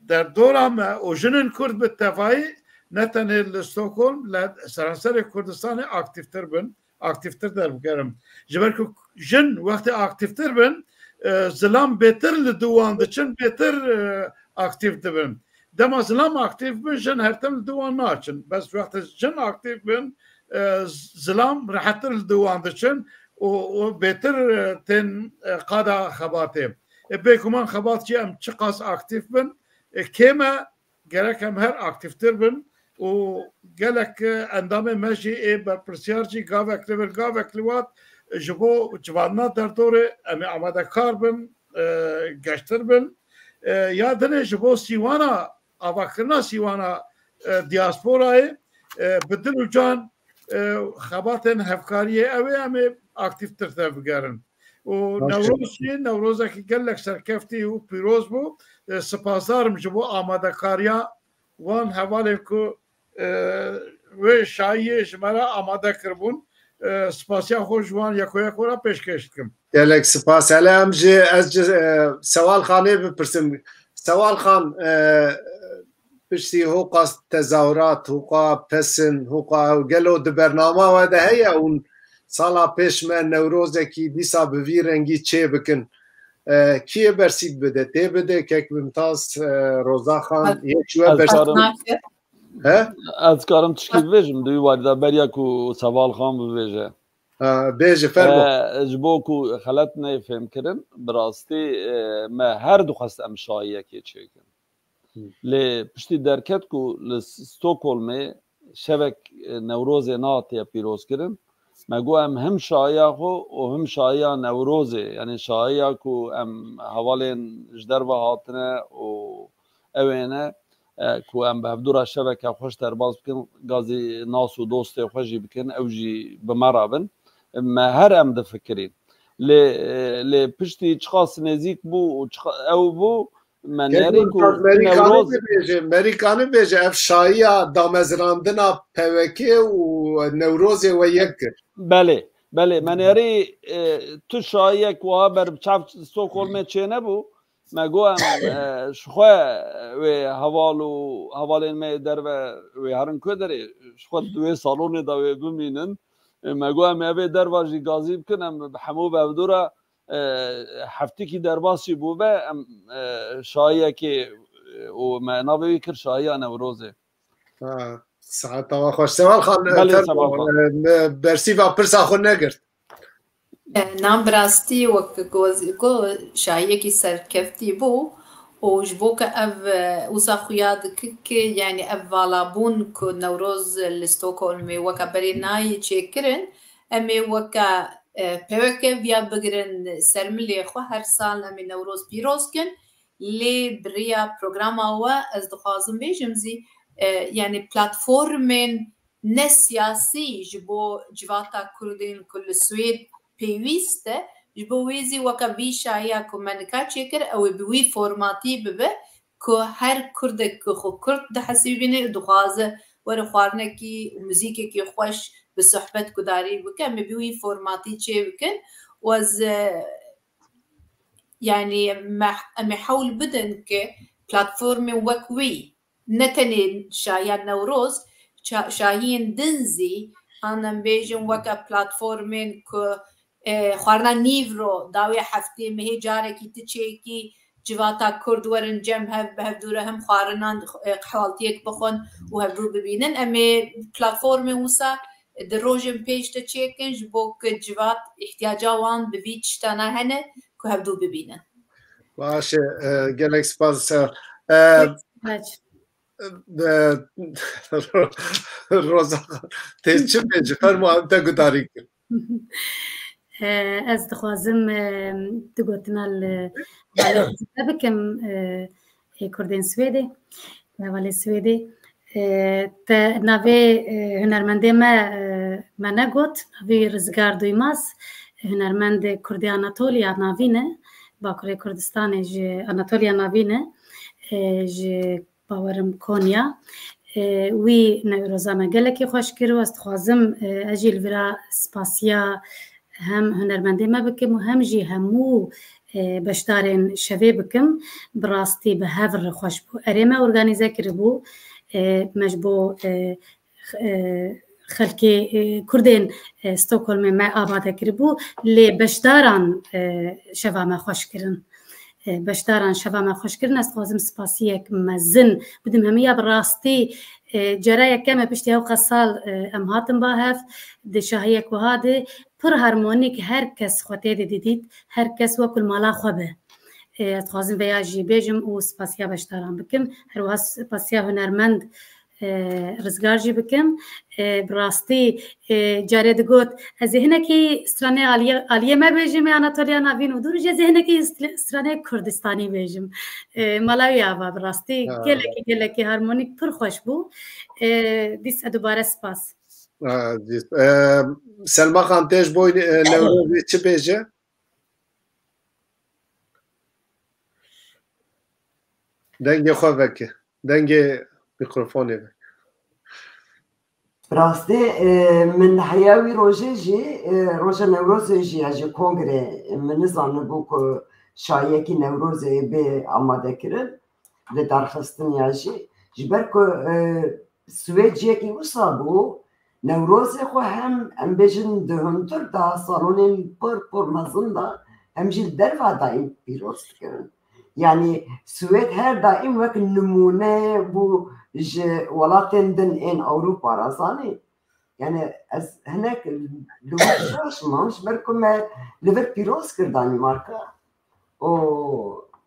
derdora me û jinên Kurd bi tevayî ne tenê li Stockholm, li seranserê Kurdistanê aktîftir bin, aktîftir derbigerin. Ji ber ku jin wextê aktîftir bin, e, zilam bêtir li dû wan diçin, bêtir, e, aktîf dibin. Dema zilam aktîf bin, jin her tim li dû wan naçin. Bes wextê jin aktîf bin, e, zilam rehettir li dû wan diçin û, û bêtir, e, tên, e, qada xebatê. E, bêguman xebat jî em çiqas aktîf bin, e, kêm e, gerek em her aktîftir bin û gelek, e, endamê me jî ê berpirsiyar jî gavek li vir, gavek li wat ji bo civandina derdorê em ê amadekar bin, e, geştir bin. E, ya dinê ji bo sîwana, avakirina sîwana, e, diasporayê, e, bi dil û can, e, xebatên hevkariyê ew ê em ê aktîftir tevbigerin. Û Baş e. Newroz jî, Newrozekî gelek serkeftî û pîroz bû. E, spasdar im ji bo amadekariya wan hevalên ku, e, wê şayiyê ji me re amade kiribûn. E, spasiya xwe ji wan yeko yeko re pêşkêş dikim. Gelek spas. Hele em ji, ez ji, e, Sewal Xanê bipirsim. Sewal Xan, e, piştî hoqa tezahürat, hoqa pesin, hoqa ew, gelo di bernama we de heye hûn sala pêş me Newrozekî dîsa bi vî rengî çê bikin? E, kî yê bersîv bide? Tê bide, kek Mimtaz, e, Roza Xan, yek ji we Ez bersîv karim, He? Ez karim tişkî bibêjim, di wî warî de beriya ku Seval Xan bibêje. Ha, bêje, fermo. E, ji bo ku xelet neyê fêmkirin, bi rastî, e, me her dixwest em şahiyekê çêkin. Lê piştî derket ku li Stockholmê şevek, e, Newrozê nehatiye pîrozkirin, me got em him şahiya xwe û him şahiya Newrozê, yanî şahiya ku em hevalên ji derve hatine û ew ê ne, e, ku em bi hevdû re şeveke xweş derbas bikin, gazî nas û dostê xwe jî bikin, ew jî bi me re bin. Me her em difikirîn. Lê, e, lê piştî çiqas nêzîk bû û çiqa-, ew bû, me nêrî ku Merîkanî bêje, Merîkanî bêje, ev şahiya damezrandina P W K û Newrozê we yek kir. Belê, belê, me nêrî, e, tu şahiyek wiha ber bi çav Stockholmê çênebû. Me got em, e, ji xwe wê heval û hevalên me yê derve wê herin ku derê, ji xwe di wê salonê de wê bimînin. E, me got em ê vê derva jî gazî bikin, em bi hemû bi hevdû re, e, heftikî derbas jî bûbe, em, e, şahiyekê, e, û me navê wî kir şahiya Newrozê. Ha, saeta we xweş. Seval Xan, e, Belê, fermo, Seval Xan. E, me bersîva pirsa xwe negirt. E, na bi rastî wek ku, ku şahiyekî serkeftî bû û ji bo ku ev, e, wisa xuya dike ku, yanî ev valabûn ku Newroz li Stockholmê weke berê nayê çêkirin, em ê weke, e, P W K viya bigirin ser milê xwe, her sal em ê Newroz pîroz kin. Lê bi riya programa we ez dixwazim bêjim zî, e, yanî platformên ne siyasî ji bo civata Kurdên ku li Swêd pêwîst e, ji bo wê zî weke vî şahiya ku me nika çêkir, ew ê bi wî formatî bibe ku her Kurdek ku xwe Kurd dihesibîne û dixwaze were xwarinekî û muzîkekî xweş bi sohbet gudarî bike, em ê bi wî formatî çê bikin û ez, e, yanî me, em ê hewl bidin ku platformên wek wî, ne tenê şahiya Newroz, ça-, şahiyên din zî, an em bêjin weke platformên ku, e, xwarina nîvro dawê heftê mehê carekî tu çêkî, civata Kurd werin cem hev, bi hevdû re him xwarinan, e, qehwaltiyek bixwin û hevdû bibînin. Em ê platformên wisa di rojên pêş de çêkin, ji bo ku civat îhtiyaca wan bi vî tiştana hene ku hevdû bibînin. Baş e, e, gelek spas. E, e, Roza, tê çi bêjî? Fermo, em te gudarî kir. E, ez dixwazim, e, du gotina li hevalê bikim, e, ê Kurdên Swêdê, hevalê Swêdê. E, te navê, e, hunermendê me, e, me negot, navê Rizgar Duymaz, hunermendê Kurdê Anatoliya Navîn e, Bakurê Kurdistanê ji Anatoliya Navîn e, e, ji bawerim Konya. E, wî Newroza me gelekî xweş kir û ez dixwazim, e, ez jî li vira spasiya hem hunermendê me bikim û hem jî hemû, e, beşdarên şevê bikim. Bi rastî bi hev re xweş bû. Erê me organîze kiribû. E, me ji bo, e, e, xelkê, e, Kurdên, e, Stockholmê me amade kiribû, lê beşdaran, e, şeva me xweş kirin. E, beşdaran şeva me xweş kirin, ez dixwazim spasiyek mezin bidim hemiya. Bi rastî, e, cara yekem e piştî hewqa sal, e, em hatin ba hev, di şahiyek wiha de pir harmonîk her kes xwe tê de didît, her kes wekul mala xwe be. E, ez dixwazim veya jî bêjim û spasiya beşdaran bikim. Her wiha spasiya hunermend, e, Rizgar jî bikim. E, bi rastî, e, carê digot, ez ê hinekî stranê aliyê, aliyê me bêjim, ê Anatoliya Navîn û dûr, ez ê hinekî str-, stranê Kurdistanî bêjim. E, mala wî ava bi rastî Ha. gelekî, gelekî harmonîk pir xweş bû. E, dîs e dubare spas. Ha, dîs. E, Selma Xan, tê ji bo, e, Newrozê çi bêje? Dengê xwe veke. Dengê mîkrofonê veke. Bi rastî, e, min heya wî rojê jî, e, roja Newrozê jî ya ji kongrê, e, min nizanibû ku şayiyekî Newrozê bê amadekirin, bê darxistin ya jî. Ji ber ku, e, Swêd ciyekî wisa bû, Newrozê xwe hem, em bêjin, di hundir de, salonên pir, pir mezin de, hem jî li derva daîm pîroz dikirin. Yanî Swêd her daîm wek nimûne bû ji welatên din ên Ewropa re, zanî. Yani ez hinek li wir şaş mam, ji ber ku me li vir pîroz kir Danîmarka. û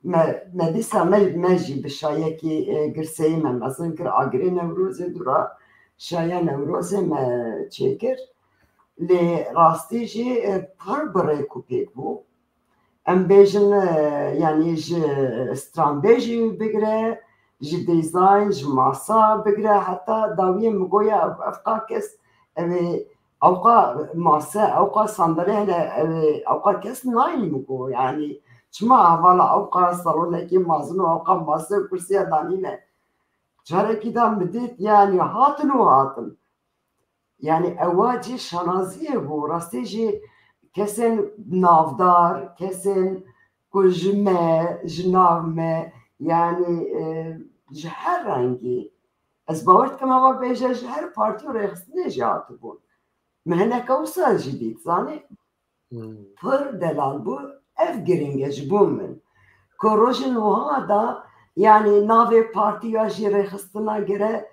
me, me dîsa me, me jî bi şayekî, e, girseyî me mezin kir, agirê Newrozê dûra şaya Newrozê me çêkir. Lê rastî jî, e, pir bi rêk û pêk bû. Em bêjin, e, yanî ji stranbêjî bigire, ji dîzayn, ji masa bigire, heta dawiyê min goya ev, ev ka kes, ew ê, ewqa mase, ewqa sandalye hene, ew ê, ewqa kes nayî min got, yanî çima hevala ewqa salonekî mazin û ewqa mase û kursiya danîne. Carekî da min dît, yanî hatin û hatin. Yani ewa cî şanaziyê bû. Rastî jî kesên navdar, kesên ku ji me, ji nav me, yani, e, ji her rengî. Ez bawer dikim hema bêje ji her partî û rêxistinê jî hatibûn. Min hineke wisa jî dît, zanî? Hmm. Pir delal bû. Ev giring e ji bo min. Ku rojên wiha da, yani navê partî ya jî rêxistina gere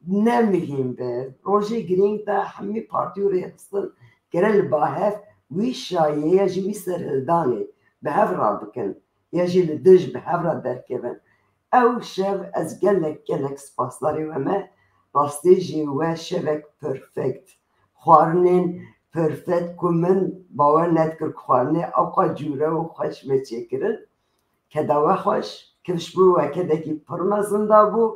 ne mihîm be. Rojê girîng de hemî partî û rêxistin gere li ba hev wî şayê ya jî wî serhildanê bi hev re bikin, ya jî li dij bi hev re derkevin. Ew şev ez gelek, gelek spasdarê we me. Rastî jî we şevek perfect. Xwarinên perfect ku min bawer nedikir ku xwarinê ewqa cûre û xweş me çêkirin. Keda we xweş, kifş bû we kedekî pir mezin da bû.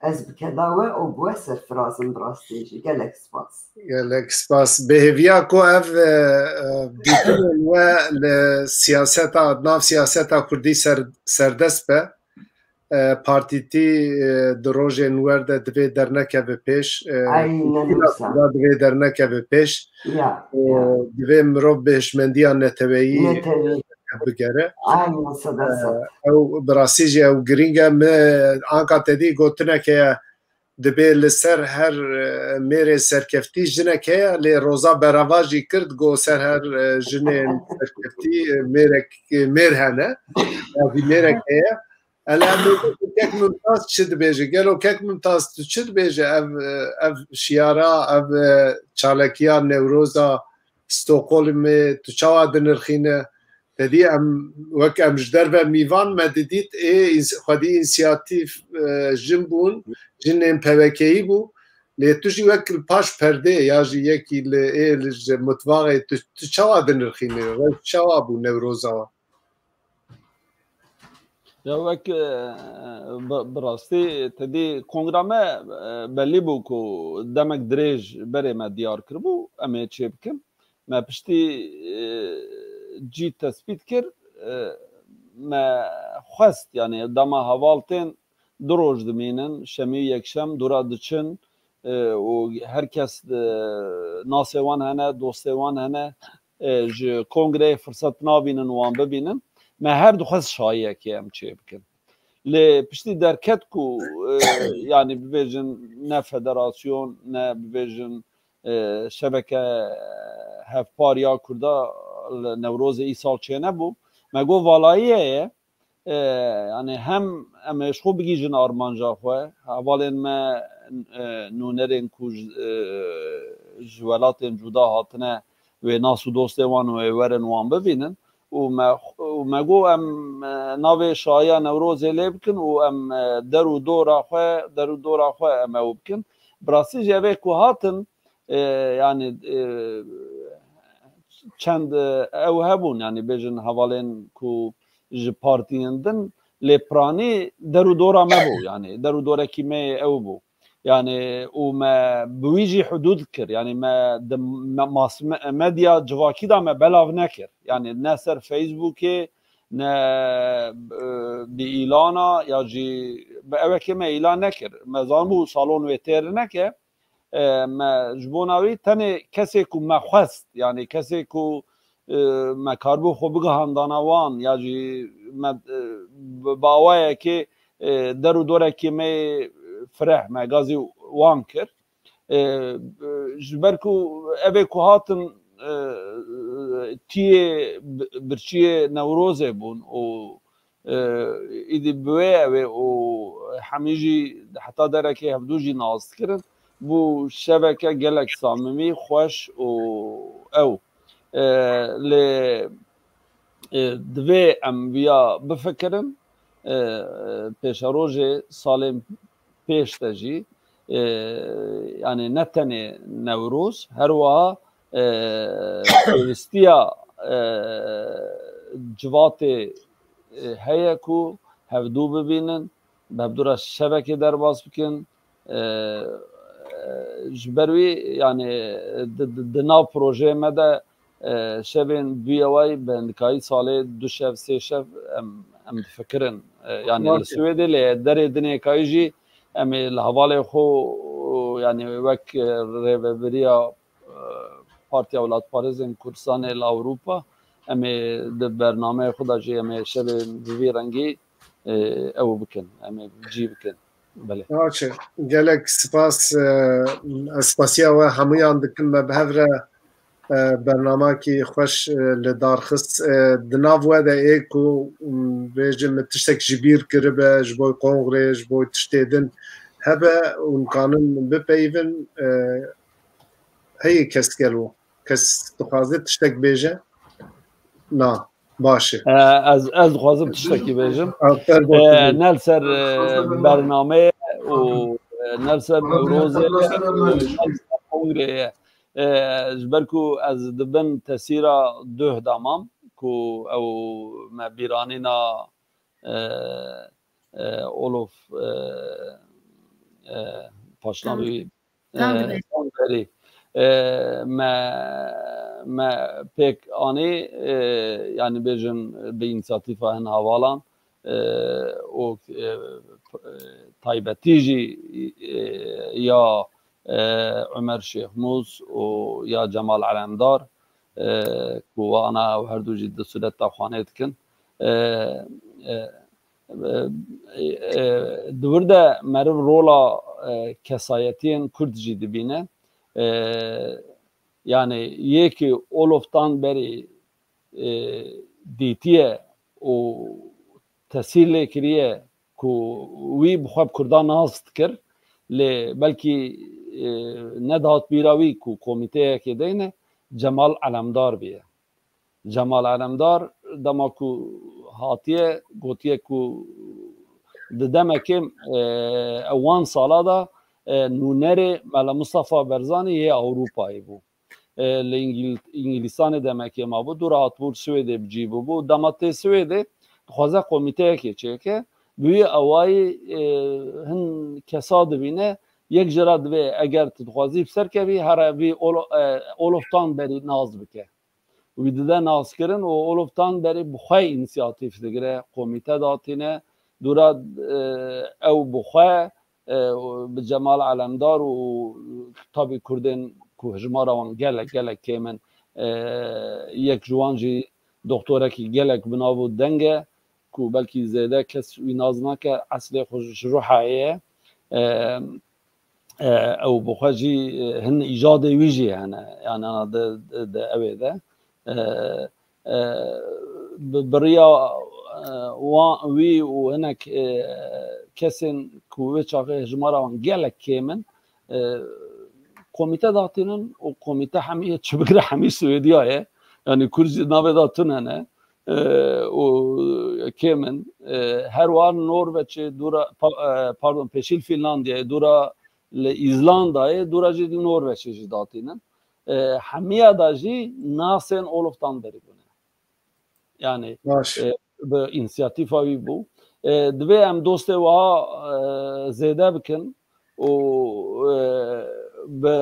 Ez bi keda we û bi we serfiraz im bi rastî jî. Gelek spas. Gelek spas. Bi hêviya ku ev, e, e, dîtinên we li siyaseta, nav siyaseta kurdî ser, serdest be. E, partîtî, e, di rojên wer de divê dernekeve pêş. E, Aynen wisa. Divê dernekeve pêş. Ya, E, ya. Divê mirov bi hişmendiya neteweyî Netewî. bigere. Aynen, sed e sed. Ew bi rastî jî ew girîng e. Min anka te dî gotinek heye, dibê li ser her, e, mêrê serkeftî jinek heye, lê Roza Berava jî kir, got ser her, e, jinên serkeftî, e, mêrek, e, mêr hene. Ya jî mêrek heye. Ele em ê kek Mumtaz çi dibêje? Gelo kek Mumtaz tu çi dibêje? Ev, e, ev şiyara, ev, e, çalekiya Newroza Stockholmê tu çawa dinirxîne? Te dî em, wek em ji derve mîvan me didît, ê ins-, xwedî însiyatîf, e, jin bûn, jinên P V K'yî bû. Lê tu jî wek li paş perdê ya jî yekî li ê li ji mitvaxê tu, tu çawa dinirxînî? Rewş çawa bû Newroza wan? Ya wek, e, bi, bi rastî te dî kongra me, e, belî bû ku demek dirêj berê me diyar kiribû, em ê çê bikin. Me piştî, e, cî tespît kir, e, me xwest, yani dema heval tên du roj dimînin, şemî û yekşem dûra diçin, e, û her kes, e, nasê wan hene, dostê wan hene, e, ji kongreyê firsat nabînin wan bibînin. Me her dixwest şayiyekê em çê bikin. Lê piştî derket ku, e, yani bibêjin ne federasyon, ne bibêjin, e, şebeke hevpar ya Kurda li Newrozê îsal çênebû. Me got valayî heye, e, yani hem em ê ji xwe bigihîjin armanca xwe, hevalên me, e, nûnerên ku ji, e, ji welatên cuda hatine, wê nas û dostê wan wê werin wan bibînin û me, û me got em, e, navê şahiya Newrozê lê bikin û em, e, der û dora xwe, der û dora xwe em ew bikin. Bi rastî jî ev ê ku hatin, e, yani, e, çend, e, ew hebûn, yani bêjin hevalên ku ji partiyên din, lê piranî der û dora me bû, yani der û dorekî me yê ew bû. Yani û me bi wî jî hudûd kir, yani me di me-, mas-, me-, medya civakî de me belav nekir. Yani ne ser Facebookê, ne, e, bi îlana ya jî bi ewekê me îlan nekir. Me zanibû salon wê têr neke, e, me ji bona wî tenê kesê ku me xwest, yani kesê ku, e, me karibû xwe bigihandana wan, ya jî me, e, bi, bi awayekê, e, der û dorekê me yê fireh me gazî wan kir. E, e, ji ber ku ev ê ku hatin, e, tiyê bi-, birçiyê Newrozê bûn û, e, îdî bi wê ew ê û hemî jî heta derekê hevdû jî nas dikirin. bû şeveke gelek samimî, xweş û ew. E, lê, e, divê em viya bifikirin, e, pêşerojê salên pêş de jî, e, yanî ne tenê Newroz, her wiha, e, pêwîstiya, e, civatê, e, heye ku hevdû bibînin, bi hevdû re şevekê derbas bikin. E, e, ji ber wî, yanî di, di, di nav projeyê me de, e, şevên duyê wayî bi hindikayî salê du şev, sê şev em, em difikirin. E, yanî li Wake. Swêdê lê derê dinêkayî jî em ê li hevalê xwe, yanî wek, e, rêvebiriya, e, Partiya Welatparêzên Kurdistanê li Ewropa, em ê di bernameyê xwe de jî em ê şevên bi vî rengî, e, ew bikin, em ê cî bikin. Belê. Baş e. Gelek spas, e, ez spasiya we hemûyan dikim. Me bi hev re, e, bernamekî xweş, e, li dar xist. E, di nav we de ê ku, m, bêjin min tiştek ji bîr kiribe, ji bo kongrê, ji bo tiştê din hebe û hûn kanin bipeyivin, e, heye kes gelo? Kes dixwaze tiştek bêje? Na. Baş e. E, ez, ez dixwazim tiştekî bêjim. E, ne li ser, e, bernameyê û, e, ne li ser Newrozê û ne li ser kongreyê. E, ji ber ku ez di bin tesîra duh de mam, ku ew me bîranîna, e, e, Olof, e, e, paşnavî, e, Tanberî. Tanberî. E, me, me pêk anî, e, yanî bêjin bi însiyatîfa hin hevalan, e, û, e, p-, e, taybetî jî, e, ya, e, Umer Şêxmûs û ya Cemal Elemdar, e, ku wana ew her du jî di Sûdeta Xanê dikin. E, e, e, e, di wir de meriv rola, e, kesayetiyên Kurd jî dibîne. E, yanî yekî Olof Tanberî, e, dîtiye û tesîr lê kiriye ku wî bi xwe bi Kurdan nas dikir, lê belkî, e, nedihat bîra wî ku komîteyekê deyne Cemal Elemdar biye. Cemal Elemdar dema ku hatiye, gotiye ku di demekê, e, ewan sala de, e, nûnerê Mela Mustafa Barzanî yê Ewropayê bû. E, li Îngil-, Îngilîstanê demekê mabû, dû re hatibû li Swêdê bi cî bûbû. Dema tê Swêdê dixwaze komîteyekê çêke, bi wî awayî, e, hin kesa dibîne, yek ji re divê eger tu dixwazî bi ser kevî, here vî Olo-, e, Olof Tanberî nas bike. Wî dide naskirin û Olof Tanberî bi xwe însiyatîf digire, komîte datîne, dûra, e, ew bi xwe, e, bi Cemal Elemdar û tabî Kurdên ku hijmara wan gelek, gelek kêm in, e, yek ji wan jî doktorekî gelek bi nav û deng e, ku belkî zêde kes wî nas nake, eslê xwe ji Ruhayê ye. E, e, ew bi xwe jî, e, hin îcadê wî jî hene. Yani ana de, de, de ew ê de. E, e, bi, bi riya, e, wan, wî û hinek, e, kesên ku wê çaxê hijmara wan gelek kêm in, e, komîte datînin û komîte hemî çi bigire hemî Swêdiya ye. Yani Kurd jî navê de tune ne. E, û kêm in. E, her wiha Norveçê dûra, pa-, e, pardon, pêşî li Fînlandiyayê, dûra li Îzlandayê, dûra jî li Norveçê jî datînin. E, hemiya da jî nasên Olof Tanberî bûne. Yani, Baş. E, bi însiyatîfa wî bû. E, divê em dostê wiha, e, zêde bikin û, e, bi,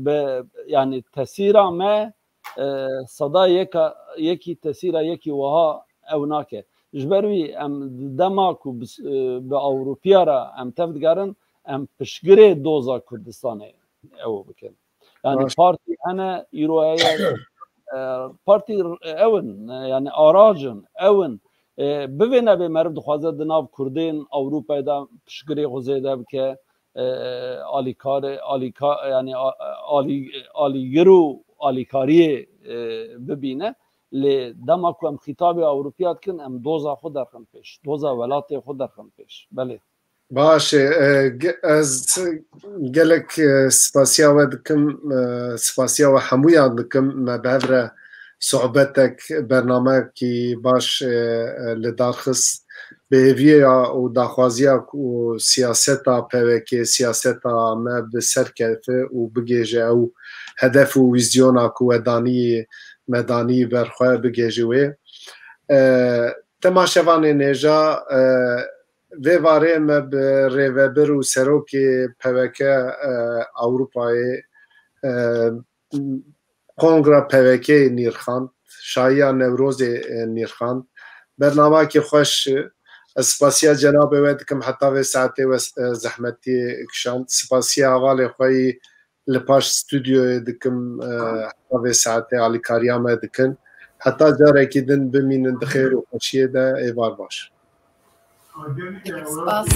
bi, yani tesîra me, e, seda yeka, yekî tesîra yekî wiha ew nake. Ji ber wî em dema ku bi, e, bi Ewropiya re em tev digerin, em piştgirê doza Kurdistanê ew bikin. Yani Baş. Partî hene, îro heye, e, partî ew in, yani arac in, ew in. E, bivê nebê meriv dixwaze di nav Kurdên Ewropayê de piştgirê xwe zêde bike, e, alîkarê, alîka-, yani a-, alî-, alîgir û alîkariyê, e, bibîne. Lê dema ku em xîtabê Ewropiya dikin, em doza xwe derxin pêş, doza welatê xwe derxin pêş. Belê. Baş e, e, ge- ez gelek e, spasiya we dikim, e, spasiya we hemûyan dikim. Me bi hev re sohbetek, bernameyekî baş e, e, li dar xist. Bi hêviya û daxwaziya ku siyaseta P W K, siyaseta me bi ser kefe û bigêje ew hedef û vîzyona ku we danî, me danî ber xwe, bigêje wê. E, Temaşevanên hêja, e, vê varê me bi rêvebir û serokê P W K e, Ewropayê, e, Kongra P W K nîrxand, şahiya Newrozê e, nîrxand. Bernameyekî xweş. Ez spasiya cenabê we dikim, heta vê saetê we e, zehmetiyê kişand. Spasiya hevalê xwe yî li paş stûdyoyê dikim, e, heta vê saetê alîkariya me dikin. Heta carekî din bimînin di xêr û xweşiyê de, êvar baş. Spas.